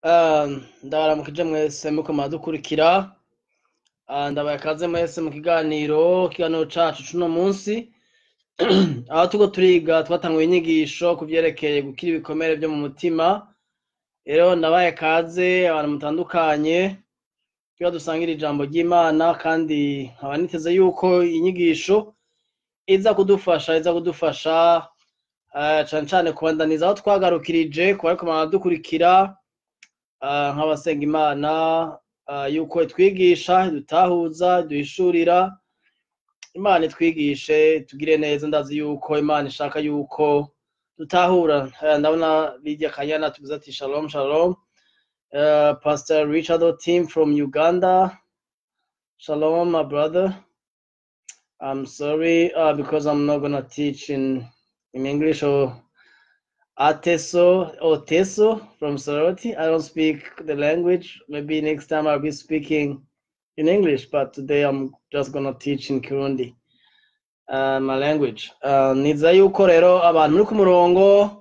Ndabaramukije mwese muko muradukurikira. Ndabaye kaze mwese mu kiganiro cacu cuno munsi, aho turiko turiga, twatanguye inyigisho ku vyerekeye gukira ibikomere vyo mu mutima. Rero ndabaye kaze abantu mutandukanye kugira dusangire ijambo ry'Imana, kandi nkaba niteze yuko inyigisho iza kudufasha cane cane kubandaniza aho twagarukirije ku bariko baradukurikira. Nk'abasenga Imana yuko itwigisha, idutahuza, iduhishurira. Imana itwigishe, tugire neza. Ndazi yuko Imana ishaka yuko dutahura. Ndabona Lydia Kanyana tuvuze ati "Shalom, shalom." Pastor Richard Team from Uganda, shalom, my brother. I'm sorry because I'm not gonna teach in English or Ateso Oteso from Soroti. I don't speak the language. Maybe next time I'll be speaking in English, but today I'm just gonna teach in Kirundi, my language. Niza yuko rero abantu muri ku murongo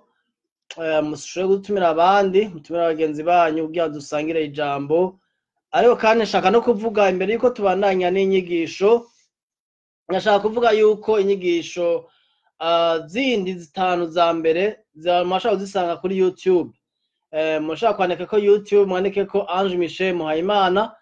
mushoboye gutumira abandi, mutumira bagenzi banyu kugira dusangire ijambo. Ariko kandi nshaka no kuvuga, imbere yuko tubandanya n'inyigisho, ndashaka kuvuga yuko inyigisho zindi zitanu za mbere murashobora kuzisanga kuri YouTube. Mushobora kwandika ko YouTube, mwandike ko Ange Michel Muhayimana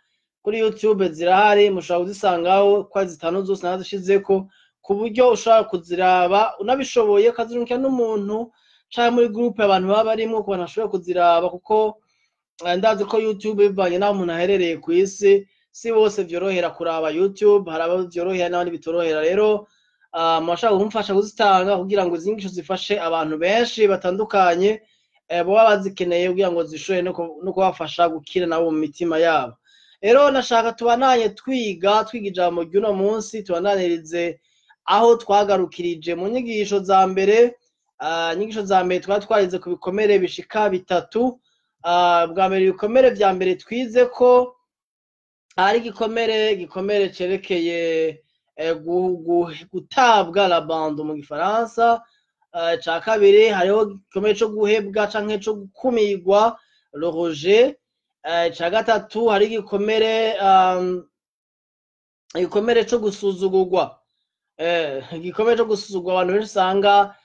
kuri YouTube, zirahari, mushobora kuzisangaho ko ari zitanu zose narazishizeko, ku buryo ushobora kuziraba unabishoboye ukazirungikira n'umuntu canke muri groupe abantu baba barimwo, ku bantu bashobora kuziraba, kuko ndazi ko YouTube, bivanye n'aho umuntu aherereye kw'isi, si bose vyorohera kuraba YouTube. Hari abo vyorohera n'abandi bitorohera. Rero murashobora kumfasha kuzitanga kugira ngo izi nyigisho zifashe abantu benshi batandukanye boba bazikeneye, kugira ngo zishobore no kubafasha gukira nabo mu mitima yabo. Rero nashaka tubandanye twiga ijambo ry'uno munsi, tubandanirize aho twagarukirije mu nyigisho za mbere. Inyigisho za mbere twari twarize ku bikomere bishika bitatu. Bwa mbere, ibikomere vya mbere twize ko hari igikomere cerekeye gutabwa, l'abandon mu gifaransa. Ca kabiri, hariho igikomere co guhebwa canke co gukumirwa, le rejet. Ca gatatu, hari igikomere co gusuzugurwa. Igikomere co gusuzugurwa abantu benshi usanga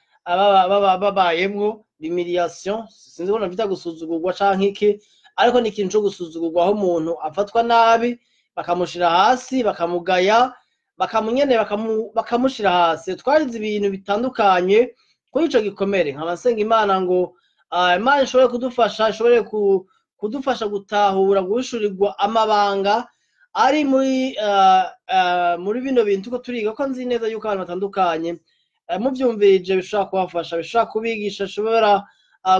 babayemwo, l'humiliation. Sinzi ko navyita gusuzugurwa canke iki, ariko ni ikintu co gusuzugurwa, aho umuntu afatwa nabi, bakamushira hasi, bakamugaya, bakamunyene bakamushira hasi. Twarize ibintu bitandukanye kuri ico gikomere. Nkaba nsenga Imana ngo Imana ishobore kudufasha, ishobore kudufasha gutahura, guhishurirwa amabanga ari muri bino bintu ko turiga, ko nzi neza yuko abantu batandukanye muvyumvirije bishobora kubafasha, bishobora kubigisha, bishobora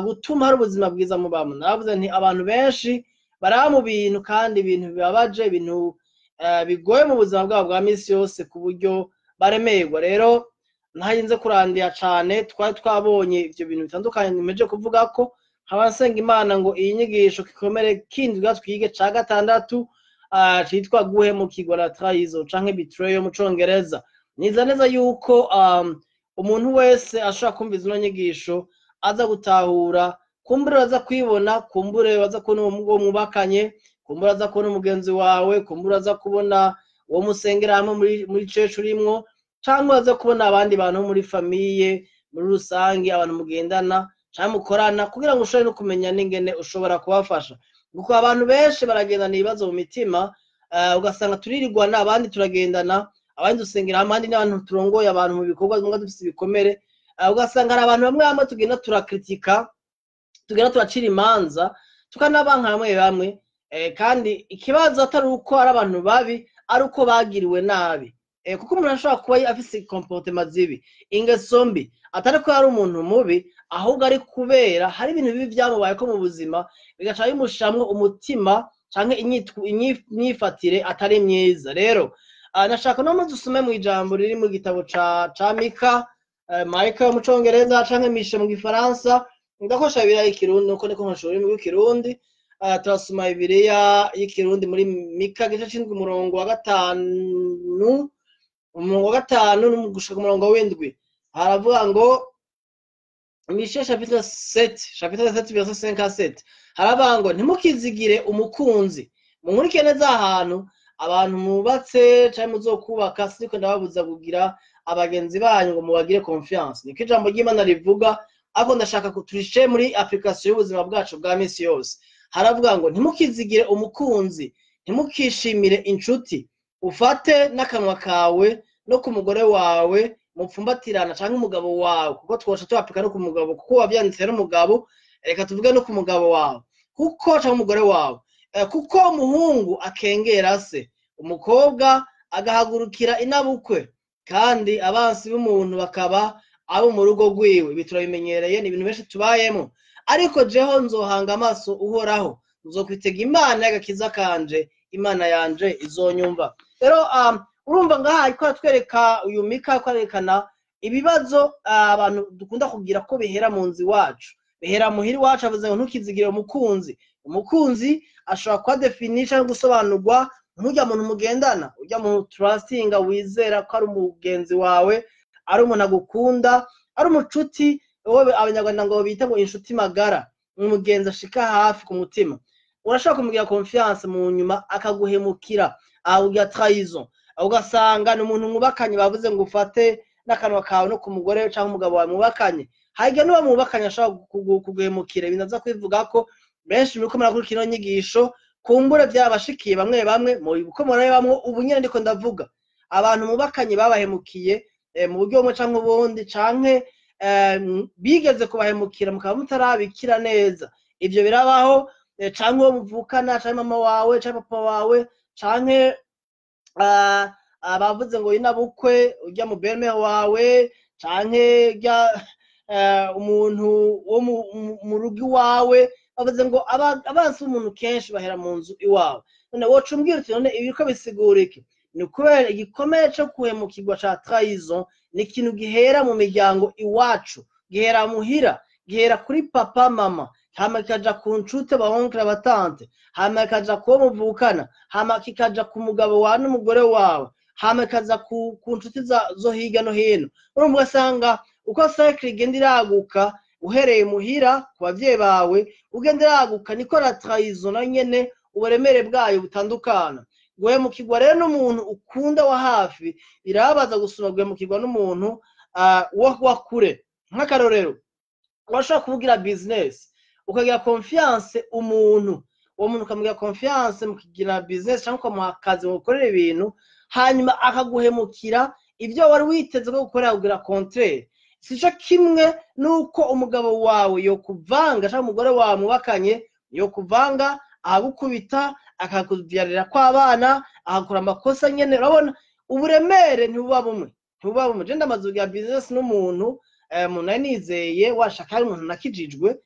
gutuma hari ubuzima bwiza mubamo. Naravuze nti abantu benshi baraba mu bintu, kandi ibintu bibabaje, ibintu bigoye mu buzima bwabo bwa misi yose, ku buryo baremerwa. Rero ntarinze kurandira cane, twari twabonye ivyo bintu bitandukanye nimeje kuvuga ko nkaba nsenga Imana ngo iyi nyigisho, gikomere kindi twige ca gatandatu, citwa guhemukirwa, la trahison canke betrayal mu congereza, niza neza yuko umuntu wese ashobora kumva zino nyigisho aza gutahura. Kumbure baza kwibona, kumbure baza kubona uwo mwubakanye, kumbure aza kubona umugenzi wawe, kumbure aza kubona uwo musengera hamwe muri church urimwo, cyangwa aza kubona abandi bantu bo muri famille muri rusange, abantu mugendana canke mukorana, kugira ngo ushobore no kumenya n'ingene ushobora kubafasha, kuko abantu benshi baragendana ibibazo mu mitima. Ugasanga turirirwana, abandi turagendana, abandi dusengera hamwe, abandi n'abantu turongoye abantu mu bikorwa bimwe, dufise ibikomere. Ugasanga hari abantu bamwe bamwe tugenda turakritika, tugenda turacira imanza, tukanabanka bamwe bamwe, kandi ikibazo atari uko ari abantu babi, ari uko bagiriwe nabi. Kuko umuntu ashobora kuba afise comportement zibi, ingeso mbi, atari ko yari umuntu mubi, ahubwo ari kubera hari ibintu bibi vyamubayeko mu buzima, bigaca bimushamwo umutima canke imyifatire atari myiza. Rero nashaka no muze usome mu ijambo riri mu gitabo ca Mika, Mika mu congereza canke Michée mu gifaransa. Ndakoresha Bibiliya y'ikirundi nuko niko nkoresha ururimi rw'ikirundi. Turasoma Bibiliya y'ikirundi muri Mika gice c'indwi, umurongo wa gatanu, umurongo wa gatanu gushika ku murongo w'indwi. Haravuga ngo Michée chapitre 7, chapitre 7 verset 5 à 7, haravuga ngo ntimukizigire umukunzi. Munkurikire neza ahantu, abantu mubatse canke muzokubaka, siniko ndababuza kugira abagenzi banyu ngo mubagire confiance, niko ijambo ry'Imana rivuga, ariko ndashaka ko turishe muri application y'ubuzima bwacu bwa misi yose. Haravuga ngo ntimukizigire umukunzi, ntimukishimire inshuti, ufate n'akanwa kawe no ku mugore wawe mupfumbatirana canke umugabo wawe, kuko twoca tuapika no ku mugabo, kuko wavyanditse n'umugabo, reka tuvuge no ku mugabo wawe kuko canke umugore wawe. Kuko umuhungu akengera se, umukobwa agahagurukira inabukwe, kandi abansi b'umuntu bakaba abo mu rugo rwiwe. Ibi turabimenyereye, ni ibintu benshi tubayemo. Ariko jeho nzohanga amaso Uhoraho, nzokwitega Imana y'agakiza kanje, Imana yanje izonyumva. Rero urumva ngaha ariko aratwereka uyu Mika, ariko arerekana ibibazo abantu dukunda kugira ko bihera mu nzu iwacu, bihera muhira iwacu. Avuze ngo ntukizigire umukunzi. Umukunzi ashobora kuba défini cyangwa gusobanurwa nk'urya muntu mugendana, urya muntu trustinga, wizera ko ari umugenzi wawe, ari umuntu agukunda, ari umucuti, wowe Abanyarwanda ngo bita ngo inshuti magara, umugenzi ashika hafi ku mutima. Urashobora kumugira confiance, mu nyuma akaguhemukira, akakubwira trahison, ugasanga ni umuntu mwubakanye. Bavuze ngo ufate n'akanwa kawe no ku mugore cyangwa umugabo wawe mwubakanye. Harya n'uwo mwubakanye ashobora kuguhemukira. Ibintu aza kwivuga ko benshi muriko murakurikira ino nyigisho, kumbure byabashikiye bamwe bamwe uko murabibamwo ubu nyene ndiko ndavuga. Abantu mubakanye babahemukiye mu buryo bumwe canke ubundi, canke bigeze kubahemukira mukaba mutarabikira neza, ivyo birabaho. Canke uwo muvukana, canke mama wawe, canke papa wawe, canke abavuze ngo inabukwe, urya mu belle-mère wawe, canke urya umuntu wo mu rugo iwawe. Bavuze ngo abansi b'umuntu kenshi bahera mu nzu iwawe. None woca umbwira uti none ibi ko bisigura iki? Ni ukubera igikomere co guhemukirwa ca trahison ni ikintu gihera mu miryango iwacu, gihera muhira, gihera kuri papa, mama, hama kikaja ku nshuti, aba oncle, aba tante, hama kikaja kuwo muvukana, hama kikaja ku mugabo wawe n'umugore wawe, hama kikaza ku nshuti zo hirya no hino. Urumva ugasanga uko cercle igenda iraguka, uhereye muhira ku bavyeyi bawe ugenda iraguka, niko la trahison na nyene uburemere bwayo butandukana. Guhemukirwa rero n'umuntu ukunda wa hafi birababaza gusumba guhemukirwa n'umuntu wa kure. Nk'akarorero, urashobora kuvugira business, ukagira confiance umuntu, uwo muntu ukamugira confiance mukigira business cyangwa ukamuha akazi mu gukorera ibintu, hanyuma akaguhemukira, ibyo wari witeze ko gukorera kugira contraire. Sico kimwe nuko umugabo wawe yokuvanga cyangwa umugore wawe mubakanye yokuvanga, akagukubita, akakuvyarira kw'abana, agakora amakosa nyene. Urabona uburemere ntibuba bumwe, ntibuba bumwe. Je ndamaze kugira business n'umuntu, umuntu nari nizeye, washaka ari umuntu nakijijwe,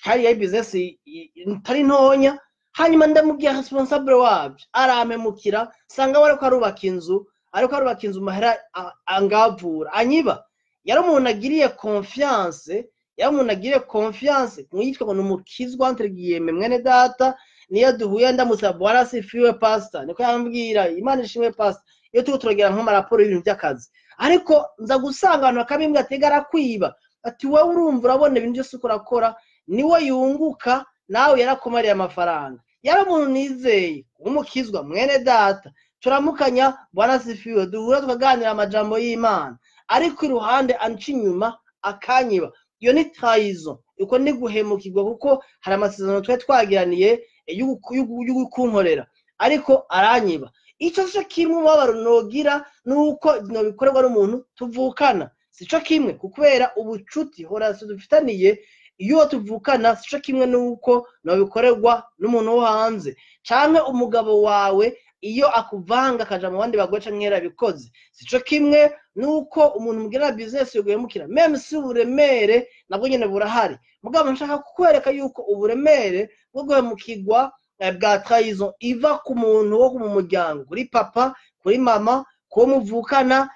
kandi yari business itari ntonya, hanyuma ndamubwira responsable wabyo, arampemukira. Sanga we ariko arubaka inzu, ariko arubaka inzu mahera angavura anyiba. Yari umuntu agiriye confiance, yari umuntu agiriye confiance, mwitwa ngo ni umukizwa entre guillemets, mwene data. Niyo duhuye ndamusaba "Bwana asifiwe, pastor", niko yambwira, "Imana ishimwe, pastor", iyo turiko turagira nk'amaraporo y'ibintu by'akazi. Ariko nza gusanga abantu bakabimbwira ati arakwiba, ati wowe urumva urabona ibintu byose uko urakora niwe yunguka, nawe yarakumariye amafaranga. Yari umuntu nizeye w'umukizwa, mwene data, turamukanya "Bwana asifiwe", duhura tukaganira amajambo y'Imana, ariko iruhande anca inyuma akanyiba. Iyo ni trahison, uko ni guhemukirwa, kuko hari amasezerano twari twagiraniye y'ukunkorera, ariko aranyiba. Ico sico kimwe umubabaro nogira nuko nobikorerwa n'umuntu tuvukana, sico kimwe, kubera ubucuti relation dufitaniye iyo tuvukana sico kimwe nuko nobikorerwa n'umuntu wo hanze. Canke umugabo wawe iyo akuvanga akaja mu bandi bagore canke yarabikoze, sico kimwe nuko umuntu mugirana business yoguhemukira, même si uburemere nabwo nyene burahari. Mugabo nshaka kukwereka yuko uburemere bwo guhemukirwa bwa trahison iva ku muntu wo mu muryango, kuri papa, kuri mama, kuwo muvukana,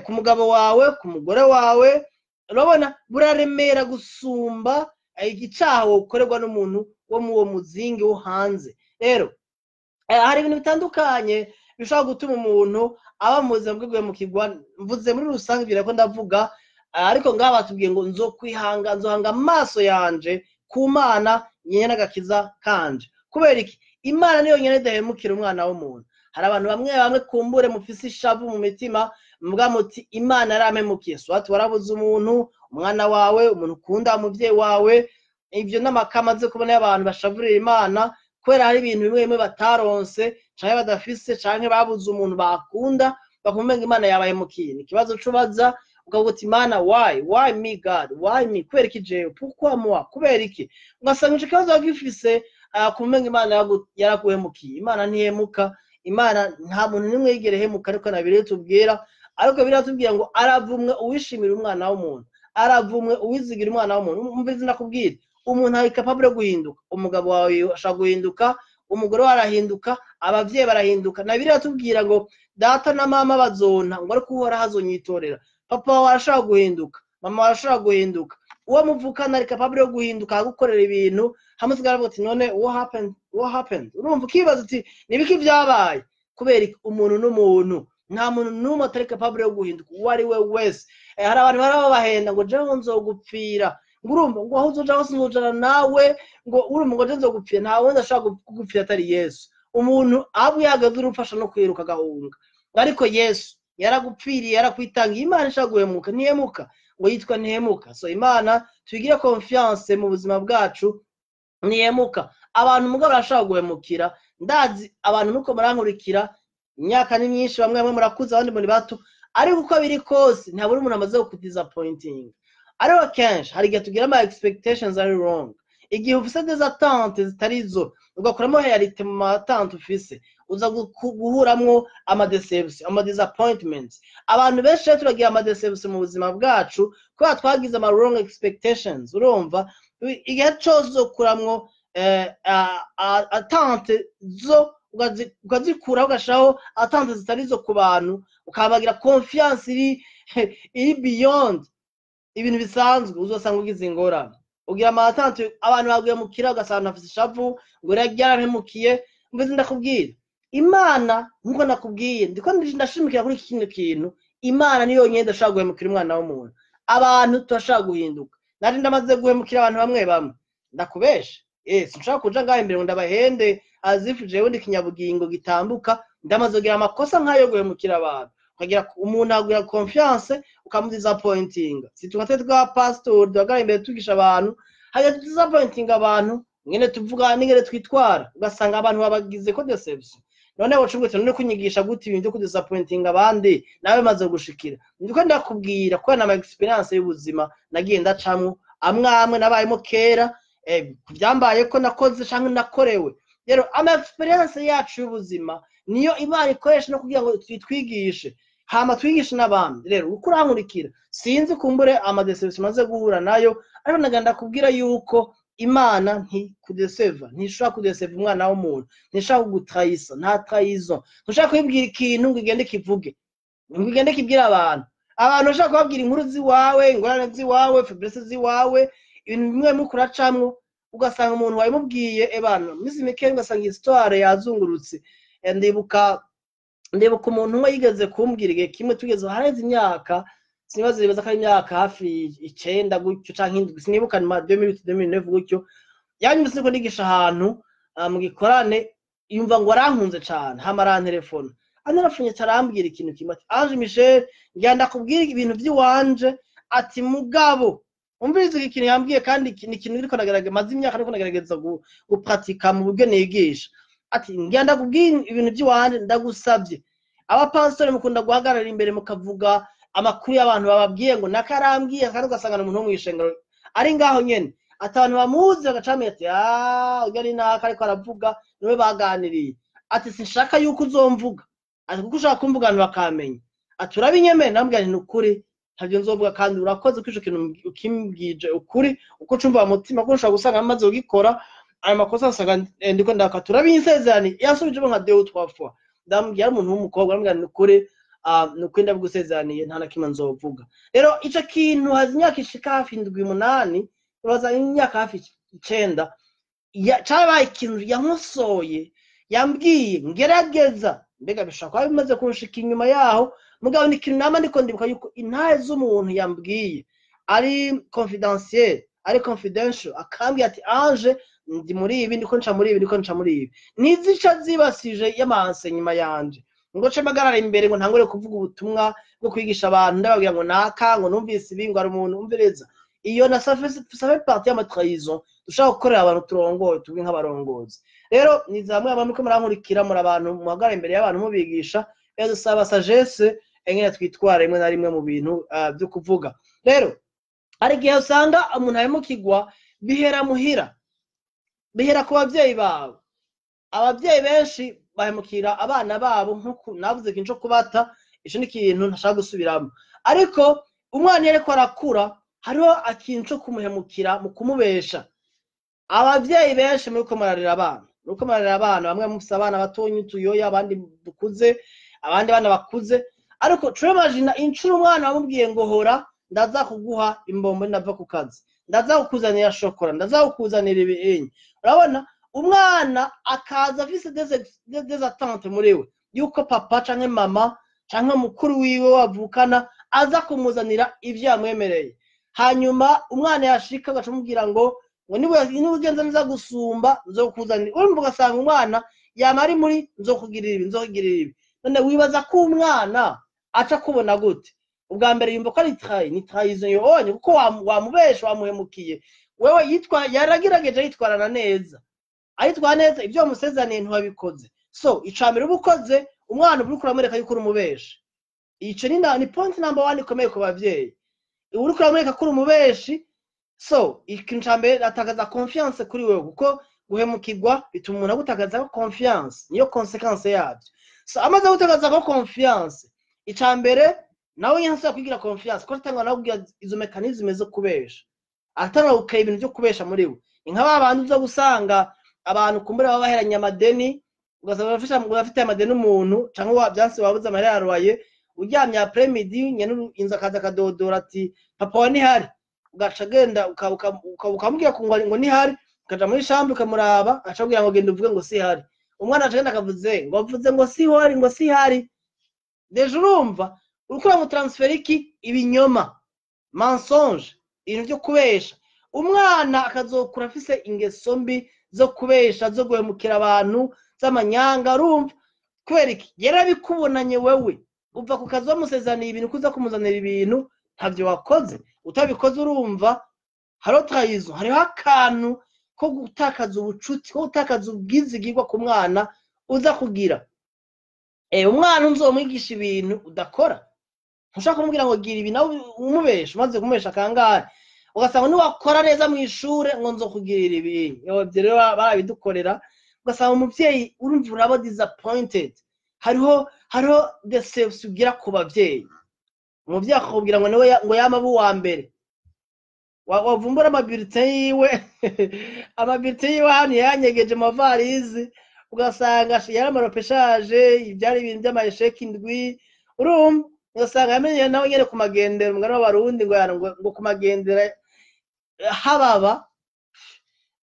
ku mugabo wawe, ku mugore wawe, urabona buraremera gusumba icaha wokorerwa n'umuntu wo mu uwo muzingi wo hanze. Rero hari ibintu bitandukanye bishobora gutuma umuntu aba mu buzima bwo guhemukirwa. Mvuze muri rusange ibyo ko ndavuga. Ariko ngaha batubwiye ngo nzokwihanga, nzohanga amaso yanje ku Mana nyene n'agakiza kanje. Kubera iki? Imana niyo nyene idahemukira umwana w'umuntu. Hari abantu bamwe bamwe kumbure mufise ishavu mu mitima, muvuga muti Imana yarampemukiye. Soit warabuze umuntu, umwana wawe, umuntu ukunda, umuvyeyi wawe. Ivyo n'amakama aze kubona y'abantu bashavurira Imana kubera hari ibintu bimwe bimwe bataronse canke badafise canke babuze umuntu bakunda, bakumva umenga Imana yabahemukiye. Ni ikibazo cubaza ukavuga uti Imana, why, why me God, why me, kubera iki jewe, pourquoi moi, kubera iki? Ugasanga ico kibazo wagifise kumenga Imana yaraguhemukiye. Imana ntihemuka, Imana nta muntu n'umwe yigera ihemuka, ariko na Bibiliya itubwira. Ariko Bibiliya itubwira ngo aravumwe uwishimira umwana w'umuntu, aravumwe uwizigira umwana w'umuntu. Umva ndakubwira, umuntu ari capable yo guhinduka. Umugabo wawe ashobora guhinduka, umugore wawe arahinduka, abavyeyi barahinduka. Na Bibiliya itubwira ngo data na mama bazonta, ngo ariko Uhoraho azonyitorera. Papa wawe arashobora guhinduka, mama wawe arashobora guhinduka, uwo muvukana ari capable yo guhinduka, agukorera ibintu hamwe usigara avuga ati none what happened, what happened? Urumva ukibaza uti nibiki vyabaye? Kubera iki? Umuntu n'umuntu, nta muntu n'umwe atari capable yo guhinduka, uwo ari we wese. Hari abantu bari babahenda ngo jewe nzogupfira, ngo urumva ngo aho uzoja hose nzojana nawe, ngo urumva ngo jewe nzogupfira. Nta wundi ashobora kugupfira atari Yesu. Umuntu abo yahagaze urupfu no kwiruka agahunga, ariko Yesu yaragupfiriye, yarakwitangiye. Imana ishaka guhemuka ntihemuka, ngo yitwa ntihemuka. So Imana tugire confiance mu buzima bwacu, ntihemuka. Abantu mugabo barashaka guhemukira. Ndazi abantu nuko murankurikira, imyaka ni myinshi, bamwe bamwe murakuze, abandi muri bato, ariko uko biri kose ntabura umuntu amaze kudisappointing. Ariko kenshi hari igihe tugira ama expectations ari wrong. Igihe ufise des attentes zitari zo, ugakuramo réalité mu ma attentes ufise, uza guhuramwo ama deception, ama disappointments. Abantu benshi rero turagira ama deception mu buzima bwacu kubera twagize ama wrong expectations. Urumva igihe cose uzokuramwo attente zo ukazikuraho, ugashiraho attente zitari zo ku bantu, ukabagira confiance iri beyond ibintu bisanzwe, uzosanga ugize ingorane. Ugira ama attentes, abantu baguhemukira, ugasanga bafise ishavu ngo yarampemukiye. Mbizi ndakubwira, Imana nkuko nakubwiye, ndiko ndashimikira kuri kino kintu, Imana niyo yonyene idashobora guhemukira umwana w'umuntu. Abantu turashobora guhinduka. Nari ndamaze guhemukira abantu bamwe bamwe, ndakubesha? Sinshobora kuja ngaha imbere ngo ndabahende azifu jewe ndi kinyabugingo gitambuka. Ndamaze kugira amakosa nk'ayo guhemukira abantu, ukagira umuntu agira confiance ukamudisappointinga. Si tukate twa pastor duhagarara imbere tugisha abantu, hajya tudisappointinga abantu ngene tuvuga n'ingene twitwara, ugasanga abantu babagize ko deception. None woca uti none kunyigisha gute ibintu byo kudisappointinga abandi nawe maze gushikira? Ndiko ndakubwira kubera n'ama experience y'ubuzima nagiye ndacamwo, amwe amwe nabayemo kera, byambaye ko nakoze canke nakorewe. Rero ama experience yacu y'ubuzima niyo Imana ikoresha no kugira ngo twitwigishe, hama twigishe n'abandi. Rero uko urankurikira, sinzi kumbure ama deception maze guhura nayo, ariko naganda kubwira yuko Imana ntikudeseva, ntishobora kudeseva umwana w'umuntu, ntishobora kugutrayisa, nta trahison. Ntushobora kubibwira ikintu ngo igende kivuge, ngo igende kibwire abantu. Abantu bashobora kubabwira inkuru z'iwawe, ingorane z'iwawe, faiblesse z'iwawe, ibintu bimwe bimwe kuracamwo, ugasanga umuntu wabimubwiye ebana minsi mike ugasanga histoire yazungurutse. Ndibuka umuntu umwe yigeze kumbwira igihe kimwe tugeze hareze imyaka, sinibaza, nibaza ko ari imyaka hafi 9 gutyo canke 7, sinibuka, ni ma 2008, 2009 gutyo. Yanyumvise ko nigisha ahantu mu gikorane, yumva ngo arankunze cane, hama arantelefona, anarafunye, arambwira ikintu kimwe ati: "Ange Michel, ngira ndakubwira ibintu vy'iwanje." Ati mugabo umviriza iki kintu yambwiye, kandi ni ikintu ndiko ndagerageza, maze imyaka ndiko ndagerageza gupratika mu buryo nigisha. Ati ngira ndakubwira ibintu by'iwanje, ndagusabye, abapasiteri mukunda guhagarara imbere mukavuga amakuru y'abantu bababwiye ngo nakarambwiye, kandi ugasanga umuntu wo mw'ishengero ari ngaho nyene, ati abantu bamuzi bagacamenya ati ah, urya ni naka ariko aravuga, niwe baganiriye. Ati sinshaka yuko uzomvuga, ati kuko ushaka kumvuga abantu bakamenya. Ati urabinyemere? Nambwira nti ni ukuri ntabyo nzovuga, kandi urakoze ko ico kintu ukimbwije ukuri uko cumva mu mutima, ko nshobora gusanga maze kugikora ayo makosa, nsanga ndiko ndaka. Turabinsezerani yasubijemo nka deux ou trois fois. Ndamubwira, ari umuntu w'umukobwa, ndamubwira ni ukuri, ni ukuri ndabigusezeraniye, nta na kimwe nzovuga. Rero ico kintu haza imyaka ishika hafi 7, 8, baza imyaka hafi 9, cabaye ikintu yankosoye, yambwiye ngerageza. Mbega bishobora kuba bimaze kunshika inyuma yaho, mugabo ni ikintu nama ndiko ndibuka yuko intahe z'umuntu yambwiye ari confidentiel, ari confidential, akambwira ati: "Ange, ndi muri ibi, ndiko nca muri ibi, ndiko nca muri ibi." Ntizica zibasije y'amanse nyuma yanje ngo nce mpagarara imbere ngo ntangure kuvuga ubutumwa bwo kwigisha abantu, ndababwira ngo naka, ngo numvise ibi, ngo ari umuntu umvereza. Iyo na ça fait partie y'ama trahison dushobora gukorera abantu turongoye, tubwi nk'abarongozi. Rero ni zamwe bamwe ko murankurikira, muri abantu muhagarara imbere y'abantu mubigisha, rero dusaba sagesse engene twitwara rimwe na rimwe mu bintu byo kuvuga. Rero hari igihe usanga umuntu ahemukirwa bihera muhira, bihera ku babyeyi bawe. Ababyeyi benshi bahemukira abana babo, nkuko navuze ikintu co kubata. Ico ni ikintu ntashaka gusubiramo, ariko umwana iyo ariko arakura, hariho ikintu co kumuhemukira mu kumubesha. Abavyeyi benshi muriko murarera abana, bamwe mufise abana batonya utuyoya, abandi dukuze, abandi bana bakuze, ariko turimagina incuro umwana wamubwiye ngo: "Hora, ndaza kuguha imbombo ndava ku kazi, ndaza kukuzanira shokora, ndaza kukuzanira ibinyi." Urabona umwana akaza afise des attentes muri we yuko papa canke mama canke mukuru wiwe wavukana aza kumuzanira ivyo yamwemereye. Hanyuma umwana yashika agaca amubwira ngo niba ugenza neza gusumba, nzokuzanira. Urumva, ugasanga umwana yama ari muri nzokugirira ibi, nzokugirira ibi. None wibaza ko umwana aca kubona gute? Ubwa mbere yumva ko ari trahi, ni trahison yonye, kuko wamubesha, wamuhemukiye. Wewe yitwa yaragerageje yitwarana neza, ayitwara neza, ibyo wamusezeraniye ntiwabikoze. So ica mbere uba ukoze, umwana uba uriko uramwereka yuko uri umubeshi. Ico ni point number one ikomeye ku bavyeyi. Uba uriko uramwereka ko uri umubeshi. So ikintu ca mbere, atakaza confiance kuri wewe, kuko guhemukirwa bituma umuntu agutakaza confiance, niyo conséquence yabyo. So amaze gutakaza ko confiance, ica mbere nawe nyene ntasubira kwigira confiance, kuko atangwa nawe kugira izo mécanismes zo kubesha, atangwa gukora ibintu vyo kubesha muri we. Ni nka ba bandi uza gusanga abantu kumbura baba baheranye amadeni, ugasanga bafite amadeni umuntu, canke wa byanse wabuze amahera yaruwaye, uryamye après midi, nyene inzu akaza akadodora ati: "Papa wa nihari?" Ugaca agenda ukamubwira ko ngo nihari, ukaja muri chambre ukamuraba, agaca akubwira ngo: "Genda uvuge ngo sihari." Umwana aca agenda akavuze ngo avuze ngo sihari, ngo sihari. Déjà urumva uriko uramutransfera iki? Ibinyoma, mensonge, ibintu vyo kubesha. Umwana akazokura afise ingeso mbi zo kubesha, zo guhemukira abantu, z'amanyanga. Urumva kubera iki? Yarabikubonanye wewe uva ku kazi, wamusezeraniye ibintu, kuza kumuzanira ibintu, ntavyo wakoze. Utabikoze, urumva hariho trahison, hariho akantu ko gutakaza ubucuti, ko gutakaza ubwizigirwa ku mwana uza kugira. Umwana uzomwigisha ibintu udakora? Ntushaka kumubwira ngo gira ibi, nawe umubesha. Umaze kumubesha kangahe? Ugasanga niwakora neza mu ishure ngo nzokugirira ibi. Ivyo rero barabidukorera, ugasanga umuvyeyi urumva uraba disappointed, hariho deception ugira ku bavyeyi. Umuvyeyi akakubwira ngo niwe ngo yama aba uwa mbere, wavumbura ama bulletin yiwe, ama bulletin yiwe hano yanyegeje mu mavarizi, ugasanga yari ama repêchage, ibyari ibintu by'ama échecs indwi. Urumva ugasanga yamenye nawe nyene ku magendera, umugani w'Abarundi ngo ngo ku magendera hababa.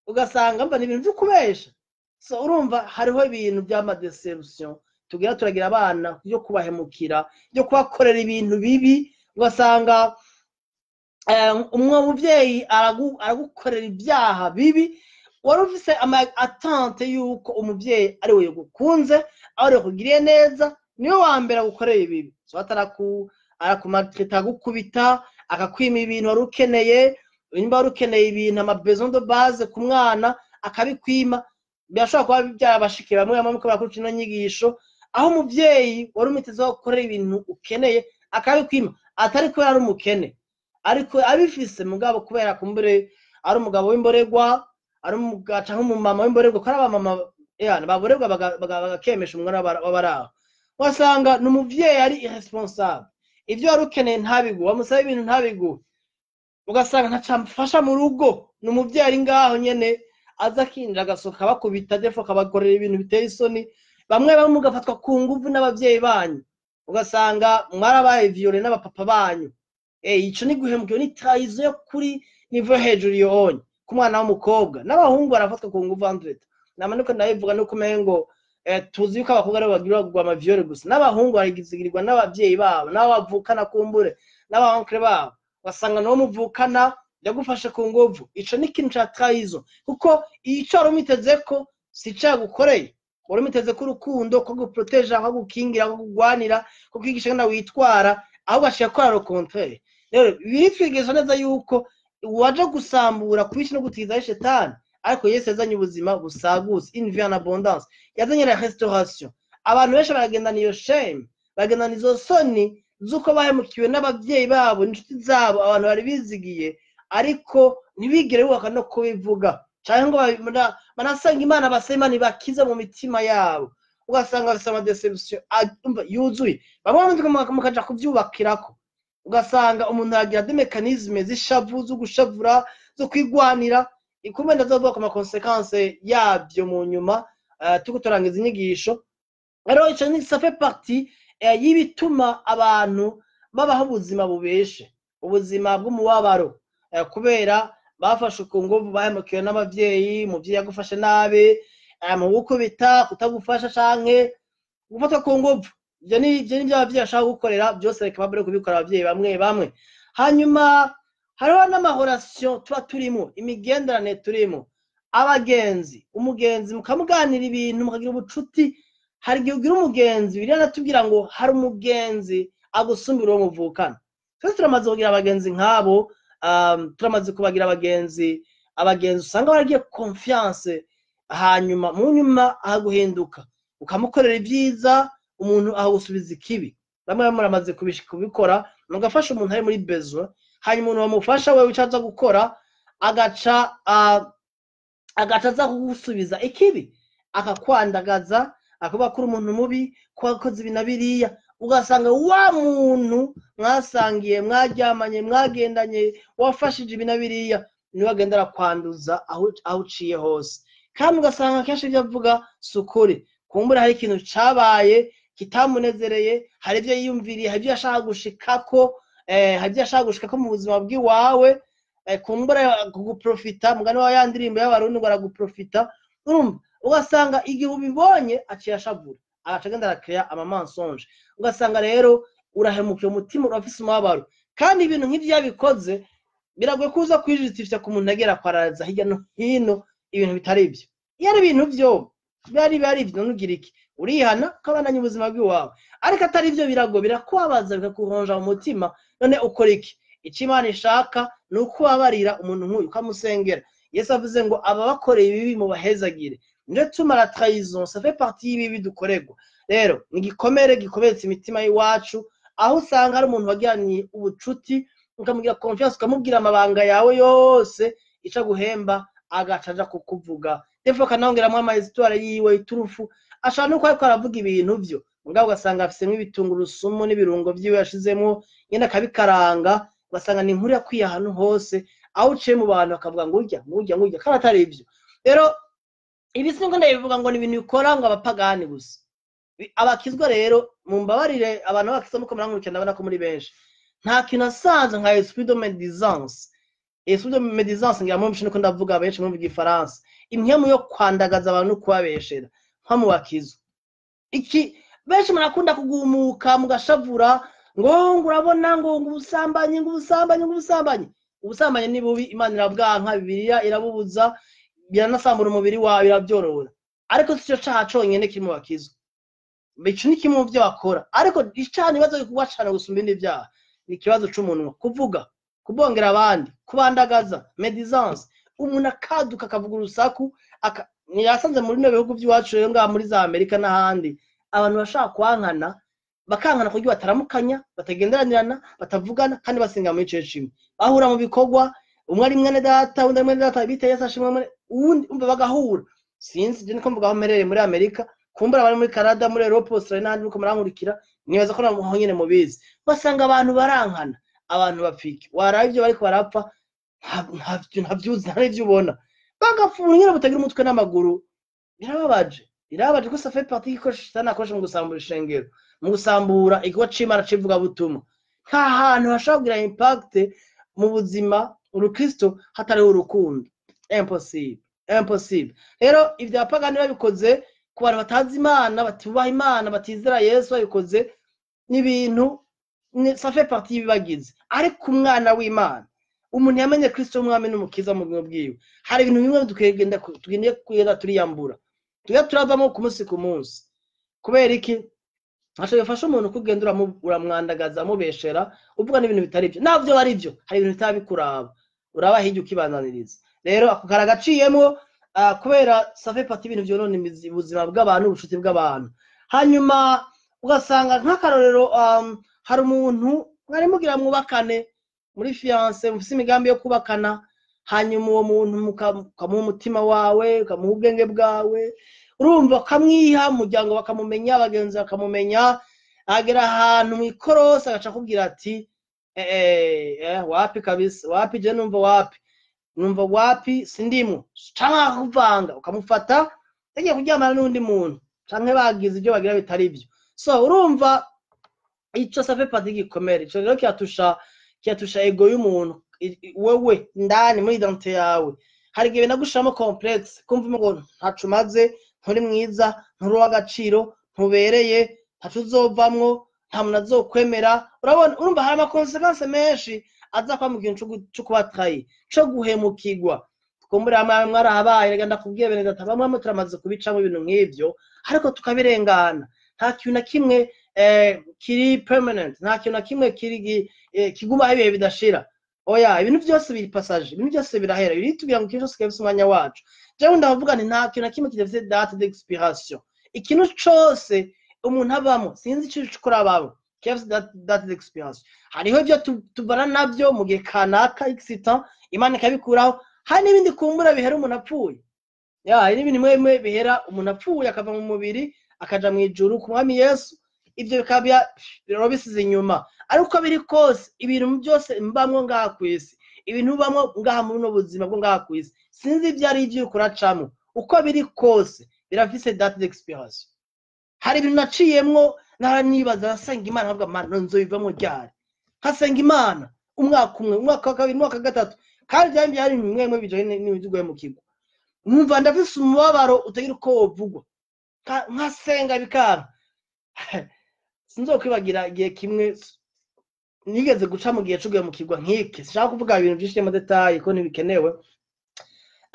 Ugasanga mba ni ibintu vyo kubesha. So urumva hariho ibintu by'ama déception tugira, turagira abana byo kubahemukira, byo kubakorera ibintu bibi. Ugasanga umwe muvyeyi aragukorera ibyaha bibi. Wari ufise ama attente yuko umuvyeyi ari we yagukunze, ari we yakugiriye neza, niwe wa mbere agukoreye ibibi. So arakumaltraita, agukubita, akakwima ibintu wari ukeneye. Nimba wari ukeneye ibintu, ama besoin de base ku mwana, akabikwima. Birashobora kuba byarabashikiye bamwe bamwe muko bakurikira ino nyigisho, aho umuvyeyi wari umwitezeho gukorera ibintu ukeneye akabikwima, atari kubera ari umukene, ariko abifise, mugabo kubera kumbure ari umugabo w'imborerwa, ari canke umumama w'imborerwa, ko ari abamama yana baborerwa bagakemesha umwana w'abaraho. Wasanga ni umuvyeyi ari irresponsable, ivyo wari ukeneye ntabiguhe, wamusaba ibintu ntabiguhe, ugasanga ntacamfasha mu rugo. Ni umuvyeyi ari ngaho nyene, aza akinjira agasohoka, bakubita defo, akabakorera ibintu biteye isoni. Bamwe bamwe mugafatwa ku nguvu n'abavyeyi banyu, ugasanga mwarabaye violé n'abapapa banyu. Ico ni guhemukira, ni trahison yo kuri niveau hejuru yonye ku mwana w'umukobwa. N'abahungu barafatwa ku nguvu. Andreta nama niko ndabivuga, nuko umengo Tuzi yuko abakobwa aribo bagirirwa ama viol gusa, n'abahungu baragizigirirwa n'abavyeyi babo, n'abo bavukana kumbure, n'aba oncle babo. Ugasanga n'uwo muvukana yagufashe ku nguvu. Ico ni ikintu ca trahison, kuko ico wari umwitezeko si ico yagukoreye. Wari umwiteze ko urukundo, ko guproteja, ko gukingira, ko kugwanira, ko kwigisha ingene witwara, ahubwo aciye akora le contraire. Rero biritwigisha neza yuko uwaje gusambura, kwica no gutiza ari shetani, ariko Yesu yazanye ubuzima busagutse, une vie en abondance, yazanye la restauration. Abantu benshi baragendana iyo shame, bagendana izo soni z'uko bahemukiwe n'abavyeyi babo, n'inshuti zabo, abantu bari bizigiye, ariko ntibigere bubaka no kubivuga, canke ngo banasanga Imana, basaba Imana ibakize mu mitima yabo. Ugasanga bafise ama déception yuzuye. Bamwe mukaja kuvyubakirako, ugasanga umuntu aragira des mécanismes z'ishavu, zo gushavura, zo kwigwanira. Ikumbe ndazovuga ku ma conséquences yavyo mu nyuma, turiko turangiza inyigisho. Rero ico ni ça fait partie y'ibituma abantu babaho ubuzima bubeshe, ubuzima bw'umubabaro, kubera bafashwe ku nguvu, bahemukiwe n'abavyeyi. Umuvyeyi yagufashe nabi, mu gukubita, kutagufasha canke gufatwa ku nguvu. Ivyo ni ivyo abavyeyi bashaka gukorera byose, reka babure kubikora abavyeyi bamwe bamwe. Hanyuma hariho n'ama relation tuba turimo, imigenderanire turimo, abagenzi. Umugenzi mukamuganira ibintu, mukagira ubucuti. Hari igihe ugira umugenzi, biriya natubwira ngo hari umugenzi agusumbira uwo muvukana. Twese turamaze kugira abagenzi nk'abo, turamaze kubagira abagenzi, abagenzi usanga baragiye confiance, hanyuma mu nyuma ahaguhinduka, ukamukorera ibyiza, umuntu ahagusubiza ikibi. Bamwe bamwe muramaze kubikora, mugafasha umuntu ari muri besoin, hanyuma umuntu bamufasha wewe ico aza gukora, agaca aza kugusubiza ikibi, akakwandagaza, akavuga ko uri umuntu mubi, ko wakoze ibi na biriya. Ugasanga wa muntu mwasangiye, mwaryamanye, mwagendanye, wafashije ibi na biriya, niwe agenda arakwanduza aho uciye hose. Kandi ugasanga kenshi ibyo avuga si ukuri. Kumbura hari ikintu cabaye kitamunezereye, hari ibyo yiyumviriye, hari ibyo yashaka gushikako, hari ibyo yashaka gushikako mu buzima bw'iwawe, kumbura kuguprofita, mugani wa ya ndirimbo y'Abarundi ngo araguprofita. Urumva, ugasanga igihe ubibonye aciye ashavura, agaca agenda arakeya ama mensonge. Ugasanga rero urahemukiye, umutima urafise umubabaro. Kandi ibintu nk'ivyo yabikoze, biragoye kuza kwijustifya ku muntu agera kwaraza hirya no hino ibintu bitari ivyo. Iyo ari ibintu vyo byari bari ivyo, none ugira iki? Urihana, ukabandanya ubuzima bw'iwawe. Ariko atari ivyo, birago birakubabaza, bikakuronja mu mutima. None ukora iki? Ico Imana ishaka ni uko ubabarira umuntu nk'uyu, ukamusengera. Yesu avuze ngo ababakoreye ibibi mubahezagire. Niyo tuma la trahison, ça fait partie y'ibibi dukorerwa. Rero ni igikomere gikomeretsa imitima y'iwacu, aho usanga hari umuntu wagiraniye ubucuti, ukamugira confiance, ukamubwira amabanga yawe yose, ico aguhemba agaca aja kukuvuga. Defo akanongeramwo ama histoire yiwe, iturufu ashobora nuko ariko aravuga ibintu vyo, mugabo ugasanga afisemwo ibitungurusumu n'ibirungo vyiwe yashizemwo nyene, akabikaranga, ugasanga ni inkuru yakwiye ahantu hose, aho uciye mu bantu bakavuga ngo urya, ngo urya, ngo urya, kandi atari ivyo. Rero ibi sinko ndabivuga ngo ni ibintu bikora ngo abapagani gusa. Abakizwa rero, mumbabarire abantu b'abakizwa muko murankurikira, ndabona ko muri benshi. Nta kintu asanzwe nka esprit de médisance. Esprit de médisance, ngira mwumvishe niko ndavuga, benshi mwumva igifaransa, impwemu yo kwandagaza abantu no kubabeshera nko mu bakizwa. Iki benshi murakunda kugumuka, mugashavura ngo urabona ngo ubusambanyi, ngo ubusambanyi, ngo ubusambanyi. Ubusambanyi ni bubi, Imana irabwanka, Bibiliya irabubuza, biranasambura umubiri wawe, birabyorora. Ariko si cyo caha conyene kiri mu bakizwa. Ico ni kimwe mu vyo bakora, ariko icaha nibazo gikorwa cane gusumba ibindi vyaha ni ikibazo c'umunwa, kuvuga, kubongera abandi, kubandagaza, médisance. Umuntu akaduka akavuga urusaku. Ntiyasanze muri bino bihugu by'iwacu rero, ngaha muri za Amerika n'ahandi, abantu bashaka kwankana, bakankana kuburyo bataramukanya, batagenderanirana, batavugana, kandi basenga muri ico kimwe, bahura mu bikorwa, umwe ari mwene data, undi ari mwene data, bite, Yesu ashimwe, uwundi umva bagahura. Sinzi, je niko mvuga aho mperereye muri Amerika, kumbura abari muri Canada, muri Europe, Australia n'ahandi muko murankurikira, nibaza ko naho nyene mubizi. Basanga abantu barankana, abantu bapfike waraba ivyo bariko barapfa, ntavyuzi, nta n'ivyo ubona, bagapfa nyene butagira umutwe n'amaguru. Birababaje, birababaje ko ça fait partie y'igikoresho Satani akoresha mu gusambura ishengero, mu gusambura igikorwa c'Imana c'ivugabutumwa. Nta hantu hashobora kugira impact mu buzima urukristo hatariho urukundo. Impossible, impossible. Rero ivyo abapagani babikoze. Ku bantu batazi Imana, batubaha Imana, batizera Yesu, babikoze n'ibintu ça fait partie y'ibibagize. Ariko umwana w'Imana, umuntu yamenye Kristo umwami n'umukiza mu buzima bwiwe, hari ibintu bimwe tugenda kugenda turiyambura, tujya turavamo ku munsi ku munsi. Kubera iki? Ntaco bifasha umuntu kugenda uramwandagaza, amubeshera, uvuga n'ibintu bitari byo. Navyo ari byo, hari ibintu bitaba bikuraba, uraba hirya ukibandaniriza. Rero ako karagaciyemwo, kubera ça fait partie ibintu vyonona ubuzima bw'abantu, ubucuti bw'abantu. Hanyuma ugasanga nk'akarorero, hari umuntu mwari mugira mwubakane muri fiancé, mufise imigambi yo kubakana, hanyuma uwo muntu ukamuha umutima wawe, ukamuha ubwenge bwawe, urumva ukamwiha, umuryango bakamumenya, abagenzi bakamumenya, agera ahantu mw'ikorosi agaca akubwira ati wapi kabisa, wapi, je numva wapi, numva wapi, sindimo, canke akakuvanga, ukamufata yagiye kuryamana n'undi muntu, canke bagize ibyo bagira bitari byo. So urumva ico ça fait partie y'igikomere. Ico rero kiratusha ego y'umuntu, wewe ndani muri identité yawe. Hari igihe binagushiramo complexe, kumva ngo ntaco umaze, nturi mwiza, nturi uw'agaciro, ntubereye, ntaco uzovamwo, nta muntu azokwemera. Urabona, urumva hari ama conséquences menshi aza kwa mu kintu co kuba trahi, co guhemukirwa. Kumbura hamwe mwarahabaye. Reka ndakubwiye bene data, bamwe bamwe turamaze kubicamo ibintu nk'ivyo, ariko tukabirengana. Nta kintu na kimwe kiri permanent, nta kintu na kimwe kiri kigumaho ibihe bidashira. Oya, ibintu byose biri passager, ibintu byose birahera. Biri tubwira ngo ikintu cyose kirafise umwanya wacu. Jewe ndavuga nti nta kintu na kimwe kidafise date d'expiration. Ikintu cose umuntu abamo, sinzi ico ukora abamo, kirafise date d'expiration. Hariho ibyo tubana navyo mu gihe kanaka x temps, Imana ikabikuraho. Hari n'ibindi kumbura bihera umuntu apfuye. Ya, hari n'ibindi bimwe bimwe bihera umuntu apfuye, akava mu mubiri akaja mu ijuru ku Mwami Yesu, ivyo bikaba biraba bisize inyuma. Ariko uko biri kose, ibintu byose mbamwo ngaha kw'isi, ibintu bamwo ngaha muri buno buzima bwo ngaha kw'isi, sinzi ivyo ari ivyo uriko uracamwo, uko biri kose birafise date d'expiration. Hari ibintu naciyemwo naranibaza, nasenga Imana nkavuga: "Mana, nzobivamwo ryari?" Nkasenga Imana umwaka umwe, umwaka wa kabiri, umwaka wa gatatu, kandi vyari byari bimwe bimwe bijanye n'ibintu vy'uguhemukirwa. Nkumva ndafise umubabaro utagira uko wovugwa, nkasenga bikanga. Sinzokwibagira igihe kimwe nigeze guca mu gihe co guhemukirwa nk'iki. Sinshaka kuvuga ibintu vyinshi vy'ama détails ko ntibikenewe,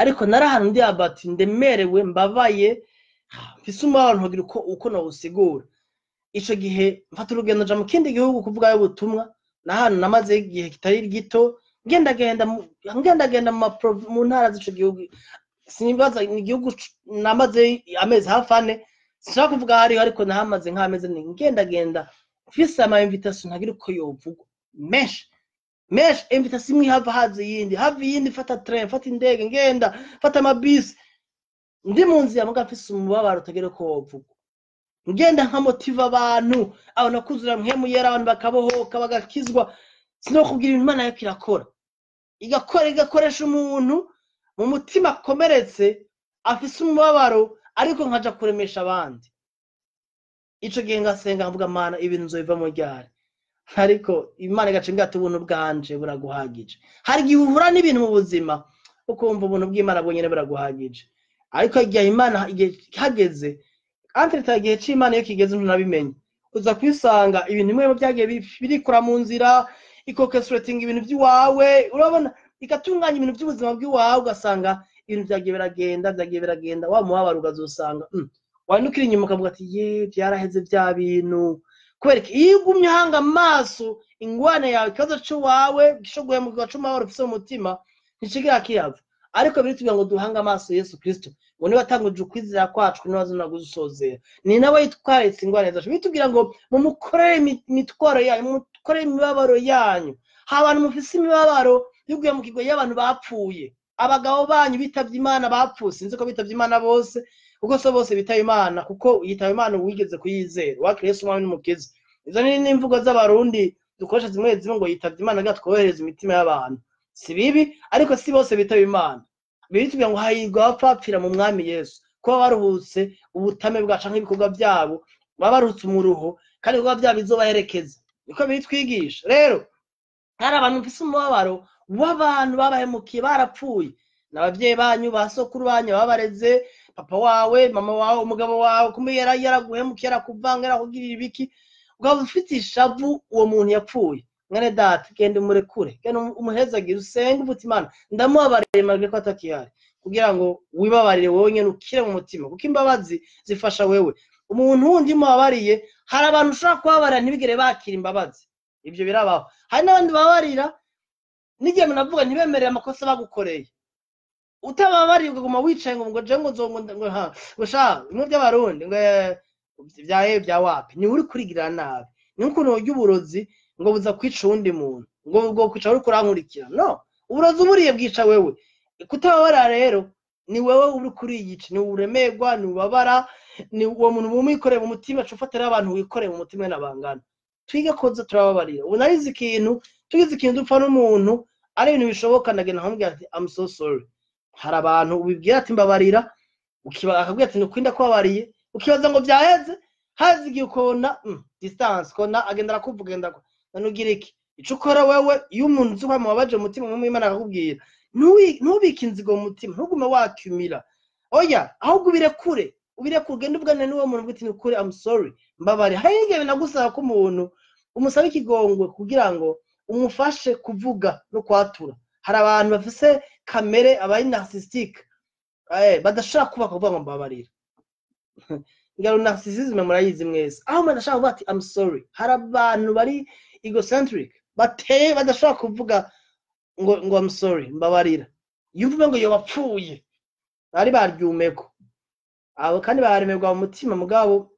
ariko nari ahantu ndi abati, ndemerewe, mbabaye, mfise umubabaro ntogira uko nowusigura. Ico gihe mfata urugendo nja mu kindi gihugu kuvugayo ubutumwa. N'ahantu namaze igihe kitari gito ngendagenda mu ntara z'ico gihugu. Sinibaza ni igihugu namaze amezi hafi 4, sinshaka kuvuga aho ariho, ariko nahamaze nk'amezi 4 ngendagenda, mfise ama invitation ntagira uko yovugwa, menshi menshi. Invitation imwe hava haza iyindi, hava iyindi, mfata train, mfata indege, ngenda mfata amabisi, ndi mu nzira muga mfise umubabaro utagira uko wovugwa, ngenda nkamotiva abantu, abantu bakuzura Mpwemu Yera, abantu bakabohoka, bagakizwa. Sinokubwira ibintu Imana yariko irakora, igakora, igakoresha umuntu mu mutima akomeretse, afise umubabaro, ariko nkaja kuremesha abandi. Ico gihe ngasenga nkavuga: "Mana, ibintu nzobivamo ryari?" Ariko Imana igaca imbwira ati: "Ubuntu bwanje buraguhagije." Hari igihe uhura n'ibintu mu buzima ukumva ubuntu bw'Imana bwonyene buraguhagije, ariko igihe Imana, igihe hageze entre igihe c'Imana iyo kigeze ntunabimenye, uza kwisanga ibintu bimwe byagiye birikura mu nzira, ikokesuretinga ibintu by'iwawe, urabona, igatunganya ibintu by'ubuzima bw'iwawe, ugasanga ibintu byagiye biragenda, byagiye biragenda, wa mubabaro ukazosanga wandukira inyuma ukavuga ati: "Ye, byaraheze bya bintu." Kubera iki? Iyo ugumye uhanga amaso ingwane yawe, ikibazo cy'iwawe cyo guhemukirwa, c'umubabaro ufise mu mutima, ntikigira kiyava. Ariko biritubwira ngo duhange amaso Yesu Kristo, ngo niba atanguje ukwizera kwacu, niwe azona gusozera, ni nawe yitwaritse ingwane zacu. Bitubwira ngo mumukorere imitwaro yanyu, mumukorere imibabaro yanyu. Ha abantu mufise imibabaro yo guhemukirwa y'abantu bapfuye, abagabo banyu bitavye Imana bapfuye, sinzi ko bitavye Imana bose, kuko so bose bitaba Imana, kuko yitaba Imana uwigeze kuyizera, wakiriye Yesu umwami n'umukiza. Izo ni n'imvugo z'Abarundi dukoresha zimwe zimwe, ngo yitavye Imana, kugira tworohereze imitima y'abantu. Si bibi, ariko si bose bitaba Imana. Biritubwira ngo hahirwa abapfapfira mu Mwami Yesu, kuba baruhutse ubutame bwacu nk'ibikorwa byabo, baba baruhutse umuruho, kandi ibikorwa byabo bizobaherekeza. Niko bitwigisha. Rero hari abantu mufise umubabaro w'abantu babahemukiye barapfuye, n'abavyeyi banyu, ba sokuru banyu babareze, Papa wawe, mama wawe, umugabo wawe, kumbe yaraguhemukiye, yarakuvanga, yarakugirira ibiki, ukaba ufite ishavu uwo muntu yapfuye. Mwene data, genda umurekure, genda umuhezagire, usenge uvuga uti: "Imana, ndamubabariye malgré ko atakihari," kugira ngo wibabarire wowe nyene, ukire mu mutima, kuko imbabazi zifasha wewe. Umuntu wundi mubabariye, hari abantu ushobora kubabarira ntibigere bakira imbabazi, ibyo birabaho. Hari n'abandi babarira n'igihe munavuga ntibemerere amakosa bagukoreye. Utababariye, ukaguma wicaye ngo je ngo nzo ngo ha ngo sha bimwe by'Abarundi ngo bya bya wapi, ni uri kurigirira nabi. Ni ukuntu urya uburozi ngo buza kwica uwundi muntu, ngo kwica uri kurankurikira. No uburozi uburiye bwica wewe. Kutababarira rero ni wewe uri kuriyica, ni uremerwa, ni ubabara, ni uwo muntu umwikoreye mu mutima. Aca ufatira abantu wikoreye mu mutima n'abangana. Twige koza turababarira. Ubu narize ikintu, tugize ikintu dupfa n'umuntu, ari ibintu bishoboka, ndagenda nkamubwira ati: "I'm so sorry." Hari abantu ubibwira ati: "Mbabarira," akabwira ati: "Nukuri ndakubabariye," ukibaza ngo byaheze. Haze igihe ukabona distance, ukabona agenda arakuvuga, agenda none ugira iki? Ico ukora wewe, iyo umuntu uzi ko amubabaje umutima, umwe Imana akakubwira, ntubike inzigo mu mutima, ntugume wakumira, oya, ahubwo ubirekure, ubirekure, ugende uvugane n'uwo muntu uvuga uti: "Nukuri I'm sorry, mbabare." Hari igihe binagusaba ko umuntu umusaba ikigongwe kugira ngo umufashe kuvuga no kwatura. Hari abantu bafise kamere abari narcissistic, badashaka kubaka kuvuga ngo mbabarira. Ngaro narcissisme murayizi mwese, aho umuntu adashaka kuvuga ati: "I'm sorry." Hari abantu bari egocentric, bateye, badashaka kuvuga ngo "I'm sorry, mbabarira." Yumva ngo yoba apfuye, bari baryumeko abo, kandi baremerwa mu mutima. Mugabo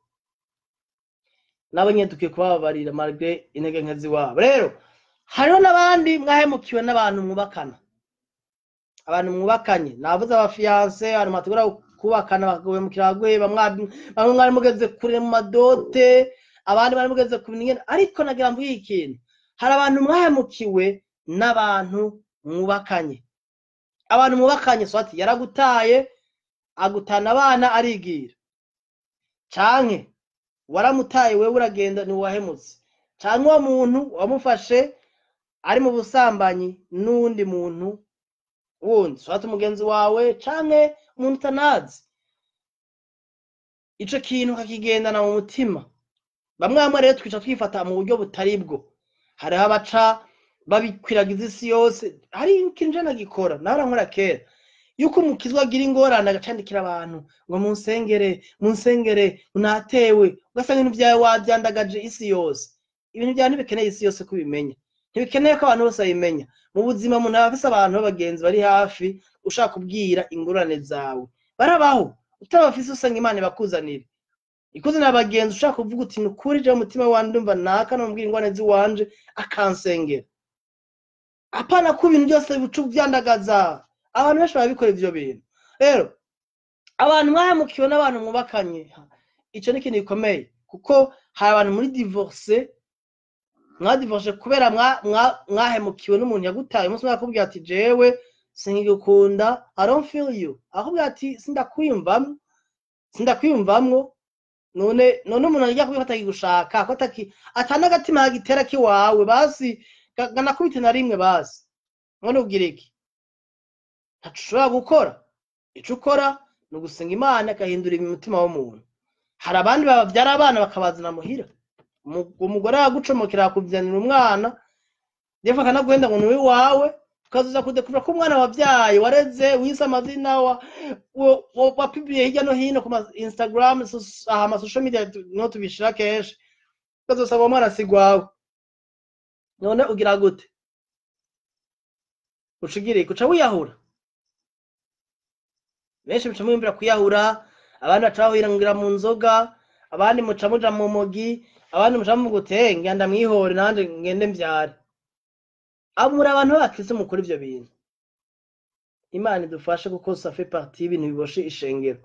nabo nyene dukwiye kubababarira malgré intege nke ziwabo. Rero hariho n'abandi mwahemukiwe n'abantu mwubakana, abantu mwubakanye, navuze aba fiancés, abantu bategura kubakana, bakaguhemukira, baguheba. Bamwe mwari mugeze kure mu ma dot, abandi mwari mugeze ku bintu nyene. Ariko nagira mvuge ikintu: hari abantu mwahemukiwe n'abantu mwubakanye. Abantu mwubakanye, soit yaragutaye, agutana abana, arigira, canke waramutaye wewe uragenda, ntiwahemutse, canke uwo muntu wamufashe ari mu busambanyi n'uwundi muntu wundi, soit umugenzi wawe canke umuntu utanazi. Ico kintu kakigendana mu mutima. Bamwe bamwe rero twica twifata mu buryo butari bwo. Hariho abaca babikwiragiza isi yose. Hari ikintu je nagikora, nahora nkora kera, yuko umukizwa agira ingorane agacandikira abantu ngo: "Munsengere, munsengere, natewe." Ugasanga ibintu vyawe wavyandagaje isi yose. Ibintu vyawe ntibikeneye isi yose kubimenya, ntibikeneye ko abantu bose babimenya. Mu buzima umuntu aba afise abantu b'abagenzi bari hafi ushaka kubwira ingorane zawe, barabaho. Utabafise, usanga Imana ibakuzanira, ikuzanira abagenzi ushaka kuvuga uti: "Nukuri je umutima wanje ndumva naka nomubwira ingorane ziwanje akansengera." Apana ko ibintu byose bica uvyandagaza. Abantu benshi barabikora ivyo bintu. Rero abantu mwahemukiwe n'abantu mwubakanye, ico ni ikintu gikomeye, kuko hari abantu muri divorce, mwadivorce kubera mwahemukiwe n'umuntu yagutaye. Umunsi umwe akakubwira ati: "Jewe sinkigukunda, I don't feel you." Akakubwira ati: "Sindakwiyumvamwo, sindakwiyumvamwo." None umuntu ajya kubwira ko atakigushaka, ko atana agatima kagitera kiwawe, basi ganakubite na rimwe basi. None ugira iki? Ntaco ushobora gukora. Ico ukora ni ugusenga Imana igahindura umutima w'umuntu. Hari abandi babyara abana bakabazana muhira. Umugore yagucomokera, akubyanira umwana, ndetse akanaguhenda ngo ni uwiwawe, ukazoza kudekura ko umwana wabyaye, wareze, wise amazina, wapibiye hirya no hino ku ma Instagram, aha ama social media niho tubishira kenshi, ukazosanga uwo mwana si gwawe. None ugira gute? Uca ugira iki? Uca wiyahura. Benshi muca mwiyumvira kwiyahura, abandi baca bahirangira mu nzoga, abandi muca muja mu mogi, abandi muca muvuga uti: "Eh, ngenda mwihore nanje ngende mvyare." Abo muri abantu b'abakristo mukora ivyo bintu, Imana idufashe, kuko ça fait partie y'ibintu biboshe ishengero.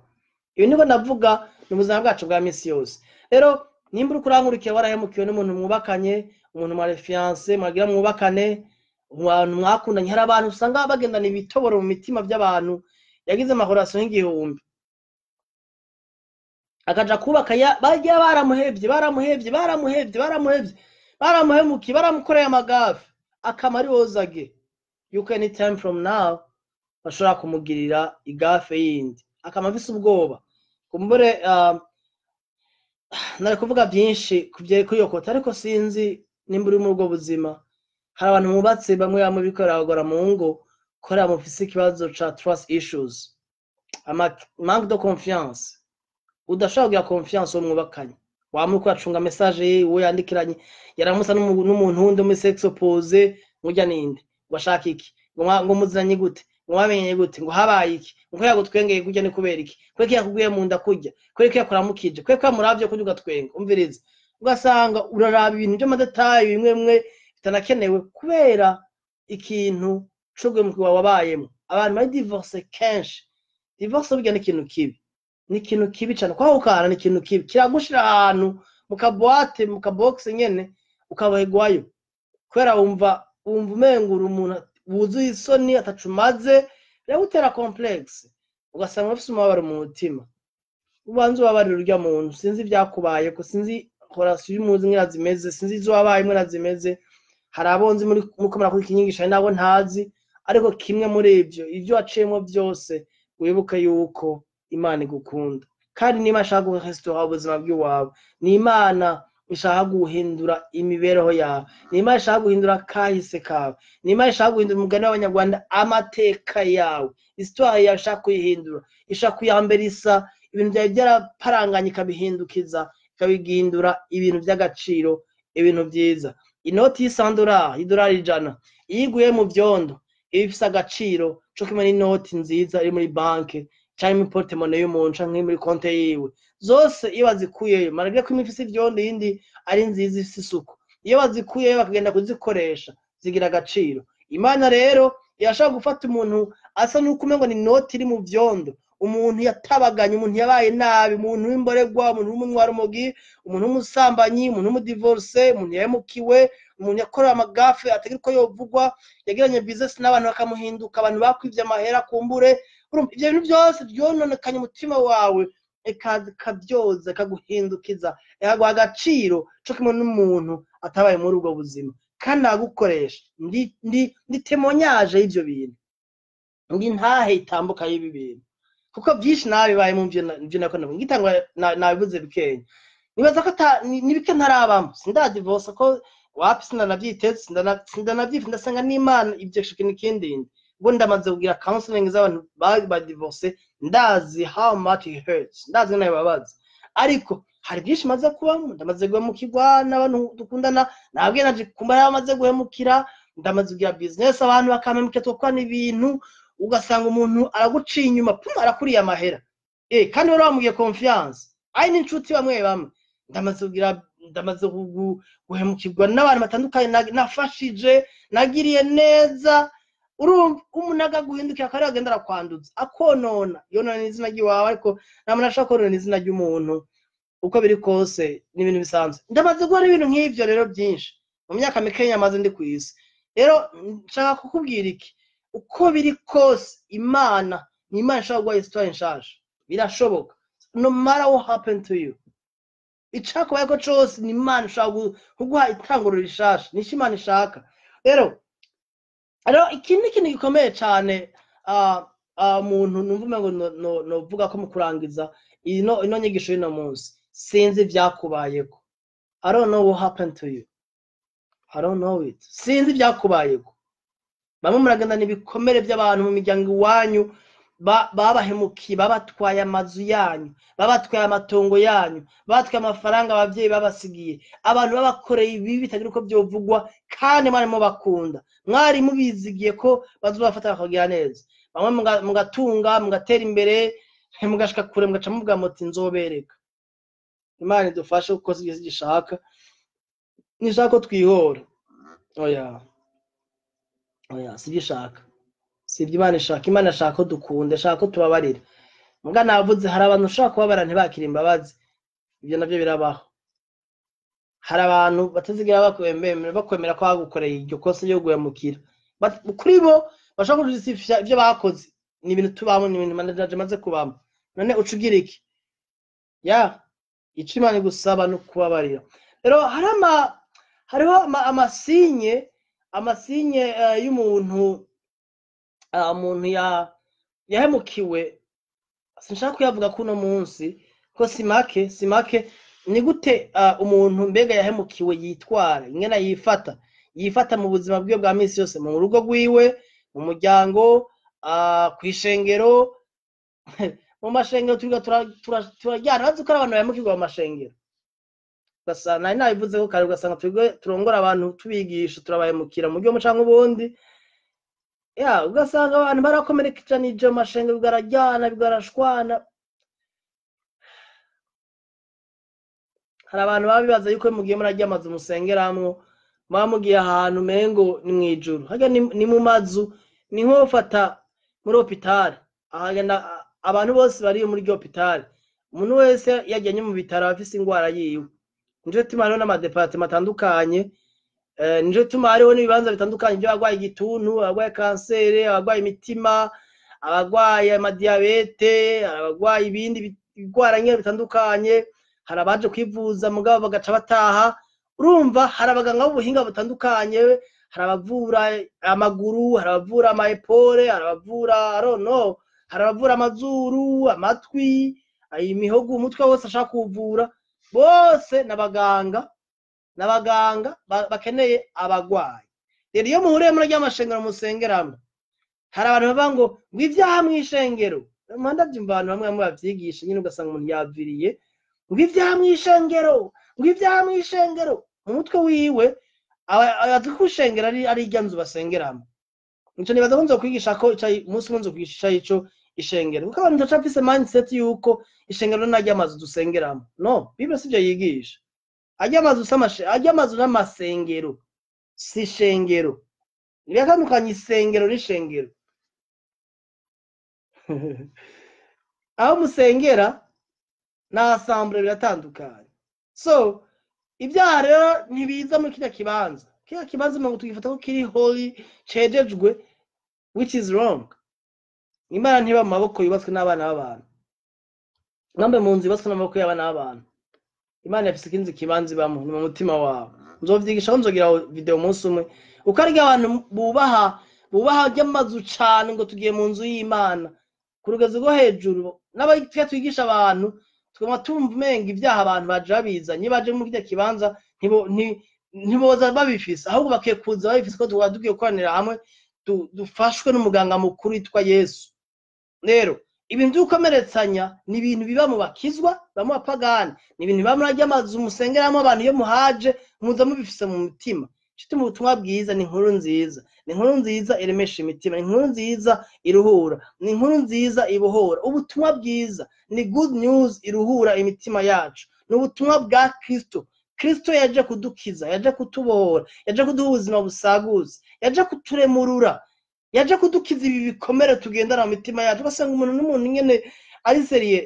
Ibi niko ndavuga ni ubuzima bwacu bwa misi yose. Rero nimba uriko urankurikira warahemukiwe n'umuntu mwubakanye, umuntu mwari fiancé, mwagira mwubakane, abantu mwakundanye, hari abantu usanga bagendana ibitoboro mu mitima by'abantu yagize ama relations nk'igihumbi, akaja kubaka, bajya baramuhevye, baramuhevye, baramuhevye, baramuhevye, baramuhemukiye, baramukoreye ama gaffes, akama ari wozage yuko anytime from now bashobora kumugirira i gaffe yindi. Akama afise ubwoba. Kumbure nari kuvuga byinshi kuri iyo côté, ariko sinzi nimba uri muri ubwo buzima. Hari abantu mubatse, bamwe bamwe bikorera mu ngo kubera mufise ikibazo ca trust issues, ama manque de confiance. Udashobora kugira confiance uwo mwubakanye, wama uriko uracunga message ye, uwo yandikiranye, yaramusa n'umuntu wundi muri sexe opposé, ngurya ninde, ngo ashaka iki, ngo muziranye gute, ngo mwamenyanye gute, ngo habaye iki, ngo yagutwengeye kurya ni kubera iki, kubera ko yakugwiye mu nda kurya, kubera ko yakuramukije, kubera ko yamuravye kurya ugatwenga. Umviriza, ugasanga uraraba ibintu vy'ama détails bimwe bimwe bitanakenewe kubera ikintu co guhemukirwa wabayemo. Abantu bari divorce kenshi, divorce burya ni ikintu kibi, ni ikintu kibi cane. Kwahukana ni ikintu kibi, kiragushira ahantu mu ka boîte, mu ka box nyene, ukaboherwayo kubera wumva umenga uri umuntu wuzuye isoni, ataco umaze. Biragutera complexe, ugasanga ufise umubabaro mu mutima. Ubanza ubabarira urya muntu. Sinzi ibyakubayeko, sinzi relation y'umuzi ingene zimeze, sinzi izo wabayemwo ingene zimeze. Hari abo nzi muri muko murakora inyigisho, hari n'abo ntazi, ariko kimwe muri ivyo waciyemwo vyose, wibuke yuko Imana igukunda, kandi niba ishaka guhestora ubuzima bw'iwawe, ni Imana ishaka guhindura imibereho yawe, ni Imana ishaka guhindura kahise kawe, ni Imana ishaka guhindura, umugani w'Abanyarwanda, amateka yawe, histoire yawe ishaka kuyihindura, ishaka kuyamberisa ibintu byawe byaraparanganye, ikabihindukiza, ikabigindura ibintu by'agaciro, ibintu byiza. Inoti y'isandorari, y'idolari 100, iyo iguye mu vyondo iba ifise agaciro co kimwe n'inoti nziza iri muri banke canke muri porte-monnaie y'umuntu canke muri konte yiwe. Zose iyo bazikuyeyo, malgré ko imwe ifise ivyondo, iyindi ari nziza ifise isuku, iyo bazikuyeyo bakagenda kuzikoresha, zigira agaciro. Imana rero irashobora gufata umuntu asa n'uko umengo ni inoti iri mu vyondo, umuntu yatabaganye, umuntu yabaye nabi, umuntu w'imboregwa, umuntu w'umunywarumogi, umuntu w'umusambanyi, umuntu w'umu divorcé, umuntu yahemukiwe, umuntu yakorewe ama gaffes atagira uko yovugwa, yagiranye business n'abantu bakamuhinduka, abantu bakwivye amahera kumbure. Urumva, ivyo bintu byose vyononekanye umutima wawe, ikaza ikavyoza, ikaguhindukiza, ikaguha agaciro co kimwe n'umuntu atabaye muri ubwo buzima, kandi agukoresha. Ndi témoignage y'ivyo bintu, ndi ntahe itambuka y'ibi bintu, kuko byinshi nabibaye mu mvyo nako navuga ngitangwa nabivuze bikenya. Nibaza ko ni bike ntarabamo. Sindadivorsa ko wapi, sindanavyiteze, sindanavyipfa. Ndasenga n'Imana ivyo kintu kindinde. Ubwo ndamaze kugira counseling z'abantu ba divorce, ndazi how much it hurts, ndazi nayo babaza, ariko hari byinshi maze kubamo. Ndamaze guhemukirwa n'abantu dukundana, nabwiye naje kumba bamaze guhemukira. Ndamaze kugira business, abantu bakampemukira, tugakorana ibintu, ugasanga umuntu araguciye inyuma, pum, arakuriye amahera, kandi wari wamubwiye confiance, ari n'inshuti bamwe bamwe. Ndamaze kugira, ndamaze guhemukirwa n'abantu batandukanye nafashije, nagiriye neza. Urumva, umuntu akaguhindukira, akaba agenda arakwanduza, akonona, yonona izina ry'iwawe. Ariko nta muntu ashobora konona izina ry'umuntu, uko biri kose ni ibintu bisanzwe. Ndamaze guhora ibintu nk'ivyo rero byinshi mu myaka mikeya maze ndi ku isi. Rero nshaka kukubwira iki: uko biri kose, Imana ni Imana ishobora guha histoire nshasha. Birashoboka. No matter what happened to you, icakubayeko cose, ni Imana ishobora kuguha itanguriro rishasha. Nico Imana ishaka. Rero iki ni ikintu gikomeye cane. Umuntu numva umengo novuga ko mu kurangiza ino nyigisho y'uno munsi, sinzi ivyakubayeko. I don't know what happened to you, I don't know it. Sinzi ivyakubayeko. Bamwe muragendana ibikomere by'abantu mu miryango iwanyu babahemukiye, babatwaye amazu yanyu, babatwaye amatongo yanyu, babatwaye amafaranga abavyeyi babasigiye, abantu babakoreye ibibi bitagira uko vyovugwa, kandi mwari mubakunda, mwari mubizigiye ko bazobafata bakagira neza. Bamwe mugatunga, mugatera imbere, mugashika kure, mugaca muvuga muti: "Nzobereka." Imana idufashe, kuko sivyo gishaka. Nishaka ko twihora? Oya, oya, sivyo ishaka, sivyo Imana ishaka. Imana ishaka ko dukunda, ishaka ko tubabarira. Muga navuze, hari abantu ushobora kubabara ntibakire imbabazi. Ibyo navyo birabaho. Hari abantu batazigera bakwemera ko bagukoreye iryo kosa ryo guhemukira. Kuri bo bashobora kujustifia ivyo bakoze. Ni ibintu tubamo, ni ibintu naje maze kubamo. None uca ugira iki? Ya ico Imana igusaba no kubabarira. Rero hariho ama signes y'umuntu, umuntu yahemukiwe. Sinshaka kuyavuga kuno munsi ko simake simake. Ni gute umuntu mbega yahemukiwe yitwara, ingene yifata mu buzima bwiwe bwa misi yose, mu rugo rwiwe, mu muryango, kw'ishengero, mu mashengero turiga turajyana. Bazi ko ari abantu bahemukirwa mu mashengero, ugasanga nari nabivuze ko kare, ugasanga twebwe turongora abantu, tubigisha, turabahemukira mu buryo bumwe canke ubundi. Ya, ugasanga abantu barakomerekanije mu mashengero, bigarajyana, bigarashwana. Hari abantu baba bibaza yuko mugiye murarya amazu musengeramwo, muba mugiye ahantu umengo ni mw'ijuru. Harya ni mu mazu, ni nko gufata muri hopitale, ahagenda abantu bose bari muri iryo hopitale. Umuntu wese yajyanye mu bitaro aba afise ingwara yiwe. Nico gituma hariho n'amadepartement atandukanye, nico gituma hariho n'ibibanza bitandukanye by'abarwaye igituntu, abarwaye kanseri, abarwaye imitima, abarwaye amadiyabete, abarwaye ibindi bigwara nyene bitandukanye. Hari abaje kwivuza mugabo bagaca bataha. Urumva hari abaganga b'ubuhinga butandukanye, hari abavura amaguru, hari abavura ama epole, hari abavura I don't know, hari abavura amazuru, amatwi, imihogo, umutwe wose ashaka kuvura. Bose n'abaganga, n'abaganga bakeneye abagwayi. Rero iyo muhuriye muri rya mashengero musengeramo, hari abantu bavuga ngo ibyaha mw'ishengero. Mpanda byumva abantu bamwe bamwe bavyigisha nyine, ugasanga umuntu yaviriye ngo ibyaha mw'ishengero, ngo ibyaha mw'ishengero. Mu mutwe wiwe azi ko ishengero ari irya nzu basengeramo. Nico nibaza ko nzokwigisha ko umunsi umwe nzokwigisha ico ishengero, kuko abantu bacafise mindset yuko ishengero naryo amazu dusengeramo. No, Bible sivyo yigisha. Ajya amazu samashe, ajya amazu n'amasengero si ishengero. Biratandukanye isengero n'ishengero. Aho musengera na assemblée biratandukanye. So ibyaha rero ntibiza muri kiriya kibanza. Kiriya kibanza mu tugifata ko kiri holy, cejejwe, which is wrong. Imana ntiba mu maboko yubatswe n'abana b'abantu. Nambe mu nzu yubatswe n'amaboko y'abana b'abantu. Imana yafise ikindi kibanza ibamo, ni mu mutima wawe. Nzovyigisha ko nzogira video umunsi umwe. Uko ari abantu bubaha ry'amazu cane ngo tugiye mu nzu y'Imana. Ku rugezo rwo hejuru, n'abatwe twigisha abantu, twama tumva umenga ibyaha abantu baje babizanye, baje mu kirya kibanza ntiboza babifise, ahubwo bakwiye kuza babifise ko tuba dukwiye gukoranira hamwe, dufashwe n'umuganga mukuru yitwa Yesu. Rero ibintu by'ukomeretsanya ni ibintu biba mu bakizwa, biba mu bapagani, ni ibintu biba muri arya mazu musengeramo abantu iyo muhaje muza mubifise mu mutima. Nshuti, mu butumwa bwiza ni inkuru nziza, ni inkuru nziza iremesha imitima, ni inkuru nziza iruhura, ni inkuru nziza ibohora. Ubutumwa bwiza ni good news iruhura imitima yacu, ni ubutumwa bwa Kristo. Kristo yaje kudukiza, yaje kutubohora, yaje kuduha ubuzima busaguze, yaje kuturemurura, yaje kudukiza ibi bikomere tugendana mu mitima yacu. Ugasanga umuntu n'umuntu nyene ari seriye.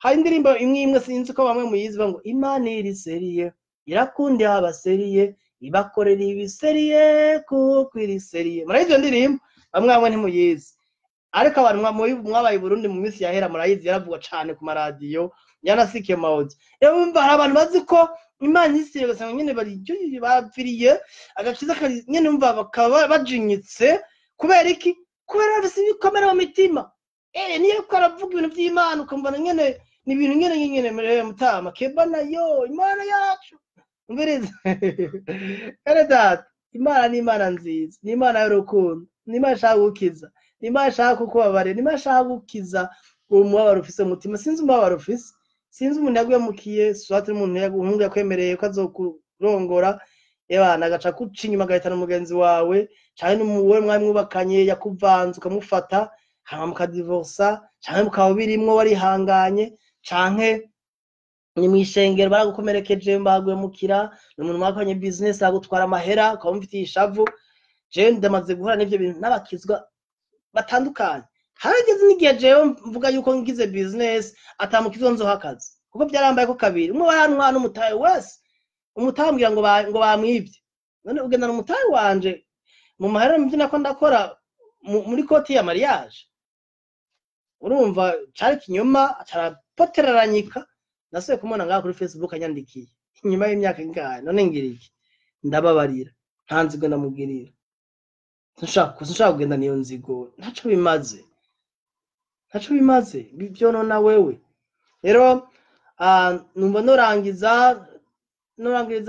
Hari indirimbo imwe imwe sinzi ko bamwe muyizi ngo Imana iri seriye, irakunda abaseriye, ibakorera ibiseriye kuko iri seriye. Murayizi iyo ndirimbo? Bamwe bamwe ntimuyizi, ariko abantu mwabaye i Burundi mu minsi yahera murayizi, yaravugwa cane ku maradiyo, yanasikiye mu audio. Rero urumva hari abantu bazi ko Imana iri seriye, ugasanga nyene bari bapfiriye agakiza kari nyene, umva bakaba bajinyitse. Kubera iki? Kubera bafise ibikomere mu mitima. Niyo ko aravuga ibintu by'Imana ukumva nyene ni ibintu nyene nyene mere mutama keba nayo Imana yacu. Umviriza. Ere data, Imana ni Imana nziza, ni Imana y'urukundo, ni Imana ishaka gukiza, ni Imana ishaka kukubabarira, ni Imana ishaka gukiza uwo mubabaro ufise mu mutima. Sinzi umubabaro ufise, sinzi umuntu yaguhemukiye, swati umuntu umuhungu yakwemereye ko azokurongora, ebana agaca kuca inyuma agahitana mugenzi wawe, canke n'umuwe mwari mwubakanye yakuvanze ukamufata, hanyuma mukadivorsa, canke mukaba birimwo warihanganye, canke ni mw'ishengero baragukomerekeje baguhemukira, ni umuntu mwakoranye business agutwara amahera ukaba umufitiye ishavu. Jewe ndamaze guhura n'ivyo bintu n'abakizwa batandukanye. Harageze n'igihe jewe mvuga yuko ngize business atamukizwa nzoha akazi, kuko byarambaye ko kabiri. Umwe warantwara n'umutahe wese, umutahe ambwira ngo bamwivye. None ugendana umutahe wanje mu mahera mu byo nako ndakora muri koti ya mariage. Urumva cari kinyoma, carapoteraranyika. Nasubiye kumubona ngaha kuri Facebook anyandikiye inyuma y'imyaka ingahe. None ngira iki? Ndababarira, nta nzigo ndamugirira. Sinshaka kugenda niyo nzigo, ntaco bimaze. Ntaco bimaze, vyonona wewe. Rero numva norangiriza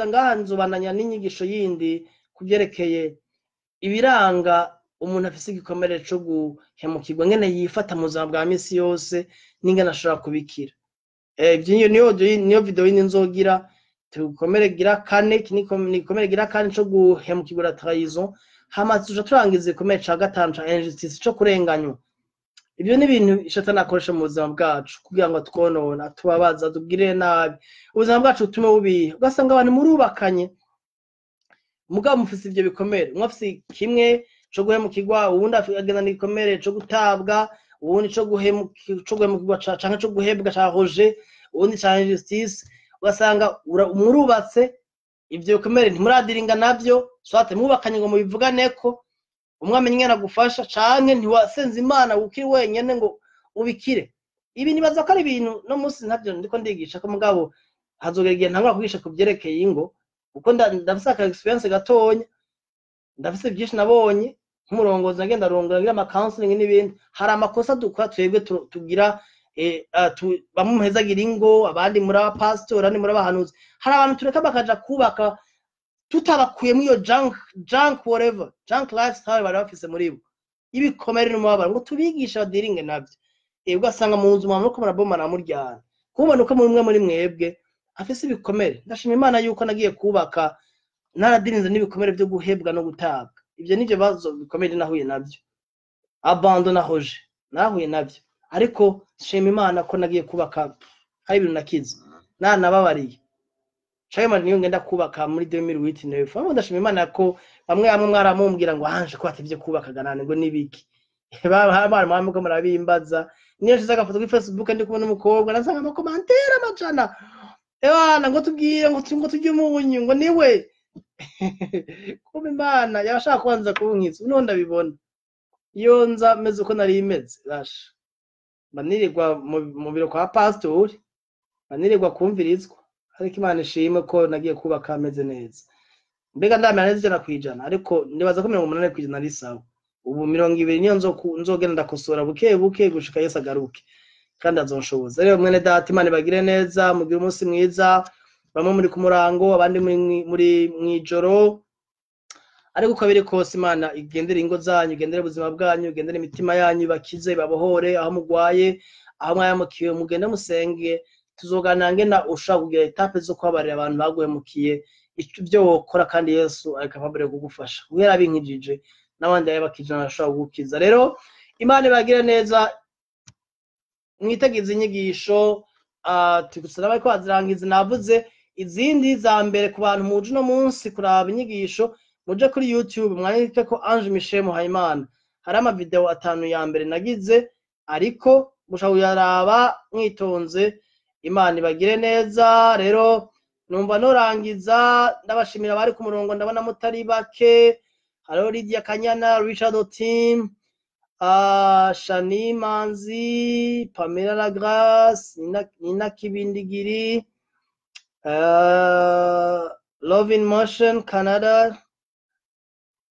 ngaha, nzobandanya n'inyigisho yindi kuvyerekeye ibiranga umuntu afise igikomere co guhemukirwa, ngene yifata mu buzima bwa misi yose n'ingene ashobora kubikira. Ivyo niyo video yindi nzogira. Tugikomere gira kane, iki ni igikomere gira kane co guhemukirwa, la trahison. Hama tuja turangiza igikomere ca gatanu ca injustice, co kurenganywa. Ivyo ni ibintu Shetani akoresha mu buzima bwacu kugira ngo atwonone, atubabaze, atugirire nabi, ubuzima bwacu butume bubiha. Ugasanga abantu murubakanye, mugabo mufise ivyo bikomere. Umwe afise kimwe co guhemukirwa, uwundi agendana igikomere co gutabwa, uwundi co guhemukirwa canke co guhebwa ca rejet, uwundi ca injustice. Ugasanga murubatse, ivyo bikomere ntimuradiringa navyo, soit mwubakanye ngo mubivuganeko, umwe amenye ingene agufasha, canke ntiwasenze Imana ukiri wenyene ngo ubikire. Ibi nibaza ko ari ibintu no munsi ntavyo ndiko ndigisha ko, mugabo hazogera igihe ntangura kwigisha ku vyerekeye ingo, kuko ndafise aka experience gatonya, ndafise vyinshi nabonye nk'umurongozi, nagenda arongora, ngira ama counseling n'ibindi. Hari amakosa dukora twebwe tugira, bamwe muhezagira ingo, abandi muri abapasitori, abandi muri abahanuzi. Hari abantu tureka bakaja kubaka tutabakuyemo iyo junk, whatever junk lifestyle bari bafise muri bo, ibikomere n'umubabaro, ngo tubigishe badiringe navyo. Ugasanga mu nzu muriko murabomana, muryana, kubona uko mumwe muri mwebwe afise ibikomere. Ndashima Imana yuko nagiye kubaka naradirinze n'ibikomere vyo guhebwa no gutabwa. Ivyo nivyo bibazo bikomeye nahuye navyo, abandon na rejet nahuye navyo, ariko shima Imana ko nagiye kubaka hari ibintu nakize, nanababariye. Canke niyo ngenda kubaka muri 2008 neuf. Ahubwo ndashima Imana ko bamwe bamwe mwaramumbwira ngo anje ko atevye kubaka ganane, ngo nibiki, bari mwamwe murabimbaza. Niyo nshize agafoto kuri Facebook ndi kumwe n'umukobwa, nasanga ama commentaires amajana. Ebana, ngo tubwire, ngo turye umunyu, ngo niwe. Kuba Imana yabashaka kubanza kunkiza, ubu niho ndabibona. Iyo nza meze uko nari meze, basha mba nirirwa mu biro kwa pasitori, mba nirirwa kumvirizwa. Ariko Imana ishimwe ko nagiye kubaka ameze neza. Mbega ndamera neza 100%, ariko nibaza ko 80% ari sawa. Ubu 20 niyo nzogenda ndakosora buke buke gushika Yesu agaruke, kandi azonshoboza. Rero mwene data, Imana ibagire neza, mugire umunsi mwiza. Bamwe muri ku murango, abandi muri mw'ijoro, ariko uko biri kose Imana igendere ingo zanyu, igendere ubuzima bwanyu, igendere imitima yanyu, ibakize, ibabohore aho mugwaye, aho mwayamukiwe. Mugende musenge. Tuzoganira ngena ushobora kugira étapes zo kubabarira abantu baguhemukiye, ibyo wokora, kandi Yesu ari capable kugufasha. We yarabinkijije, n'abandi yabakije, arashobora kugukiza. Rero Imana ibagire neza, mwitegize inyigisho tugusaba bariko bazirangiza. Navuze izindi za mbere ku bantu muje uno munsi kuraba inyigisho, muje kuri YouTube mwandike ko Ange Michel Muhayimana, hari ama video atanu ya mbere nagize, ariko mushobora kuyaraba mwitonze. Imana ibagire neza. Rero numva norangiza, ndabashimira abari ku murongo, ndabona mutari bake. Hariho Lydia Kanyana, Richard Otim, Shani Manzi, Pamela Lagrace, Nina Kibindigiri, Love in Motion Canada,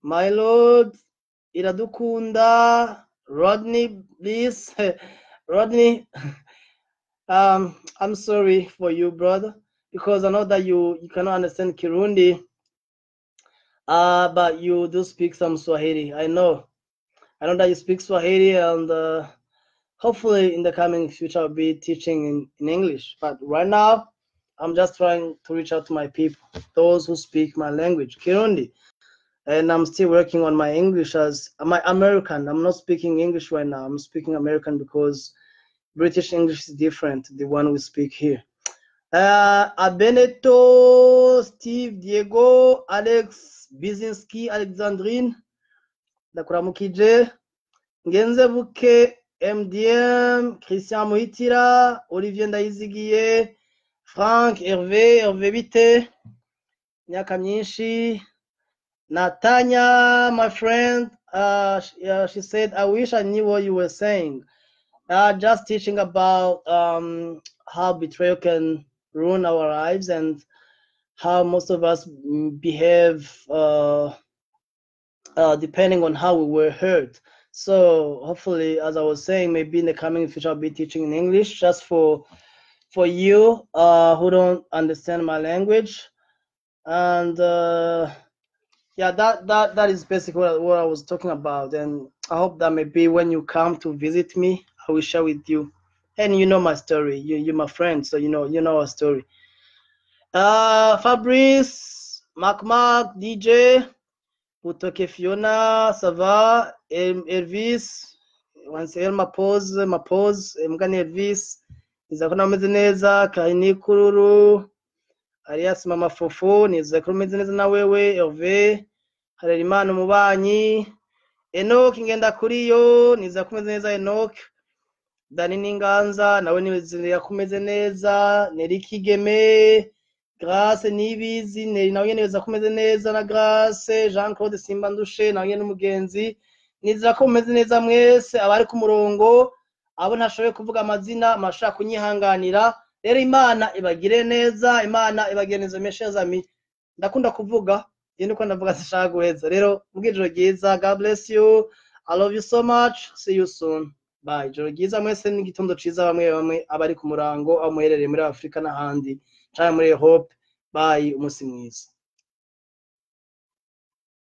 My Lord Iradukunda, Rodney Bliss. Rodney, I'm sorry for you, brother, because I know that you cannot understand Kirundi, but you do speak some Swahili. I know that you speak Swahili, and hopefully in the coming future I'll be teaching in English. But right now, I'm just trying to reach out to my people, those who speak my language, Kirundi. And I'm still working on my English as my American. I'm not speaking English right now. I'm speaking American because British English is different, the one we speak here. Abeneto, Steve, Diego, Alex, Bizinski, Alexandrine, Ndakuramukije, Ngenzebuke, MDM, Christian Muhitira, Olivier Ndayizigiye, Frank, Hervé, Hervé bite, imyaka myinshi, Natanya, my friend, she said, "I wish I knew what you were saying." Just teaching about how betrayal can ruin our lives and how most of us behave depending on how we were hurt. So hopefully, as I was saying, maybe in the coming future I'll be teaching in English just for you who don't understand my language. And yeah, that is basically what I was talking about. And I hope that maybe when you come to visit me, I will share with you. And you know my story. You're my friend, so you know our story. Fabrice, Mark Mark, DJ, Butoke Fiona, ça va? Elvis, once ma pause, ma pause, Mugani Elvis, nizera ko nawe umeze neza, Kaini Kururu, alias Mama Fofo, nizera ko umeze neza na wewe, Hervé, Harerimana umubanyi, Enoch ngenda kuriyo, nizera ko umeze neza Enoch, Dani Ninganza, nawe nizera ko umeze neza, Neri Kigeme, Grace Nibizi, Neri nawe nyene nizera ko umeze neza na Grace, Jean Claude Simbandushe, nawe nyene n'umugenzi, nizera ko mumeze neza mwese abari ku murongo, abo ntashoboye kuvuga amazina, mashaka kunyihanganira. Rero Imana ibagire neza, Imana ibagire neza, mes chers amis. Ndakunda kuvuga, iyo ndiko ndavuga sinshaka guheza. Rero mugire ijoro ryiza, God bless you, I love you so much, see you soon. Bye. Ijoro ryiza mwese n'igitondo ciza bamwe bamwe abari ku murango, aho muherereye muri Afrika n'ahandi, canke muri Europe. Bye, umunsi mwiza.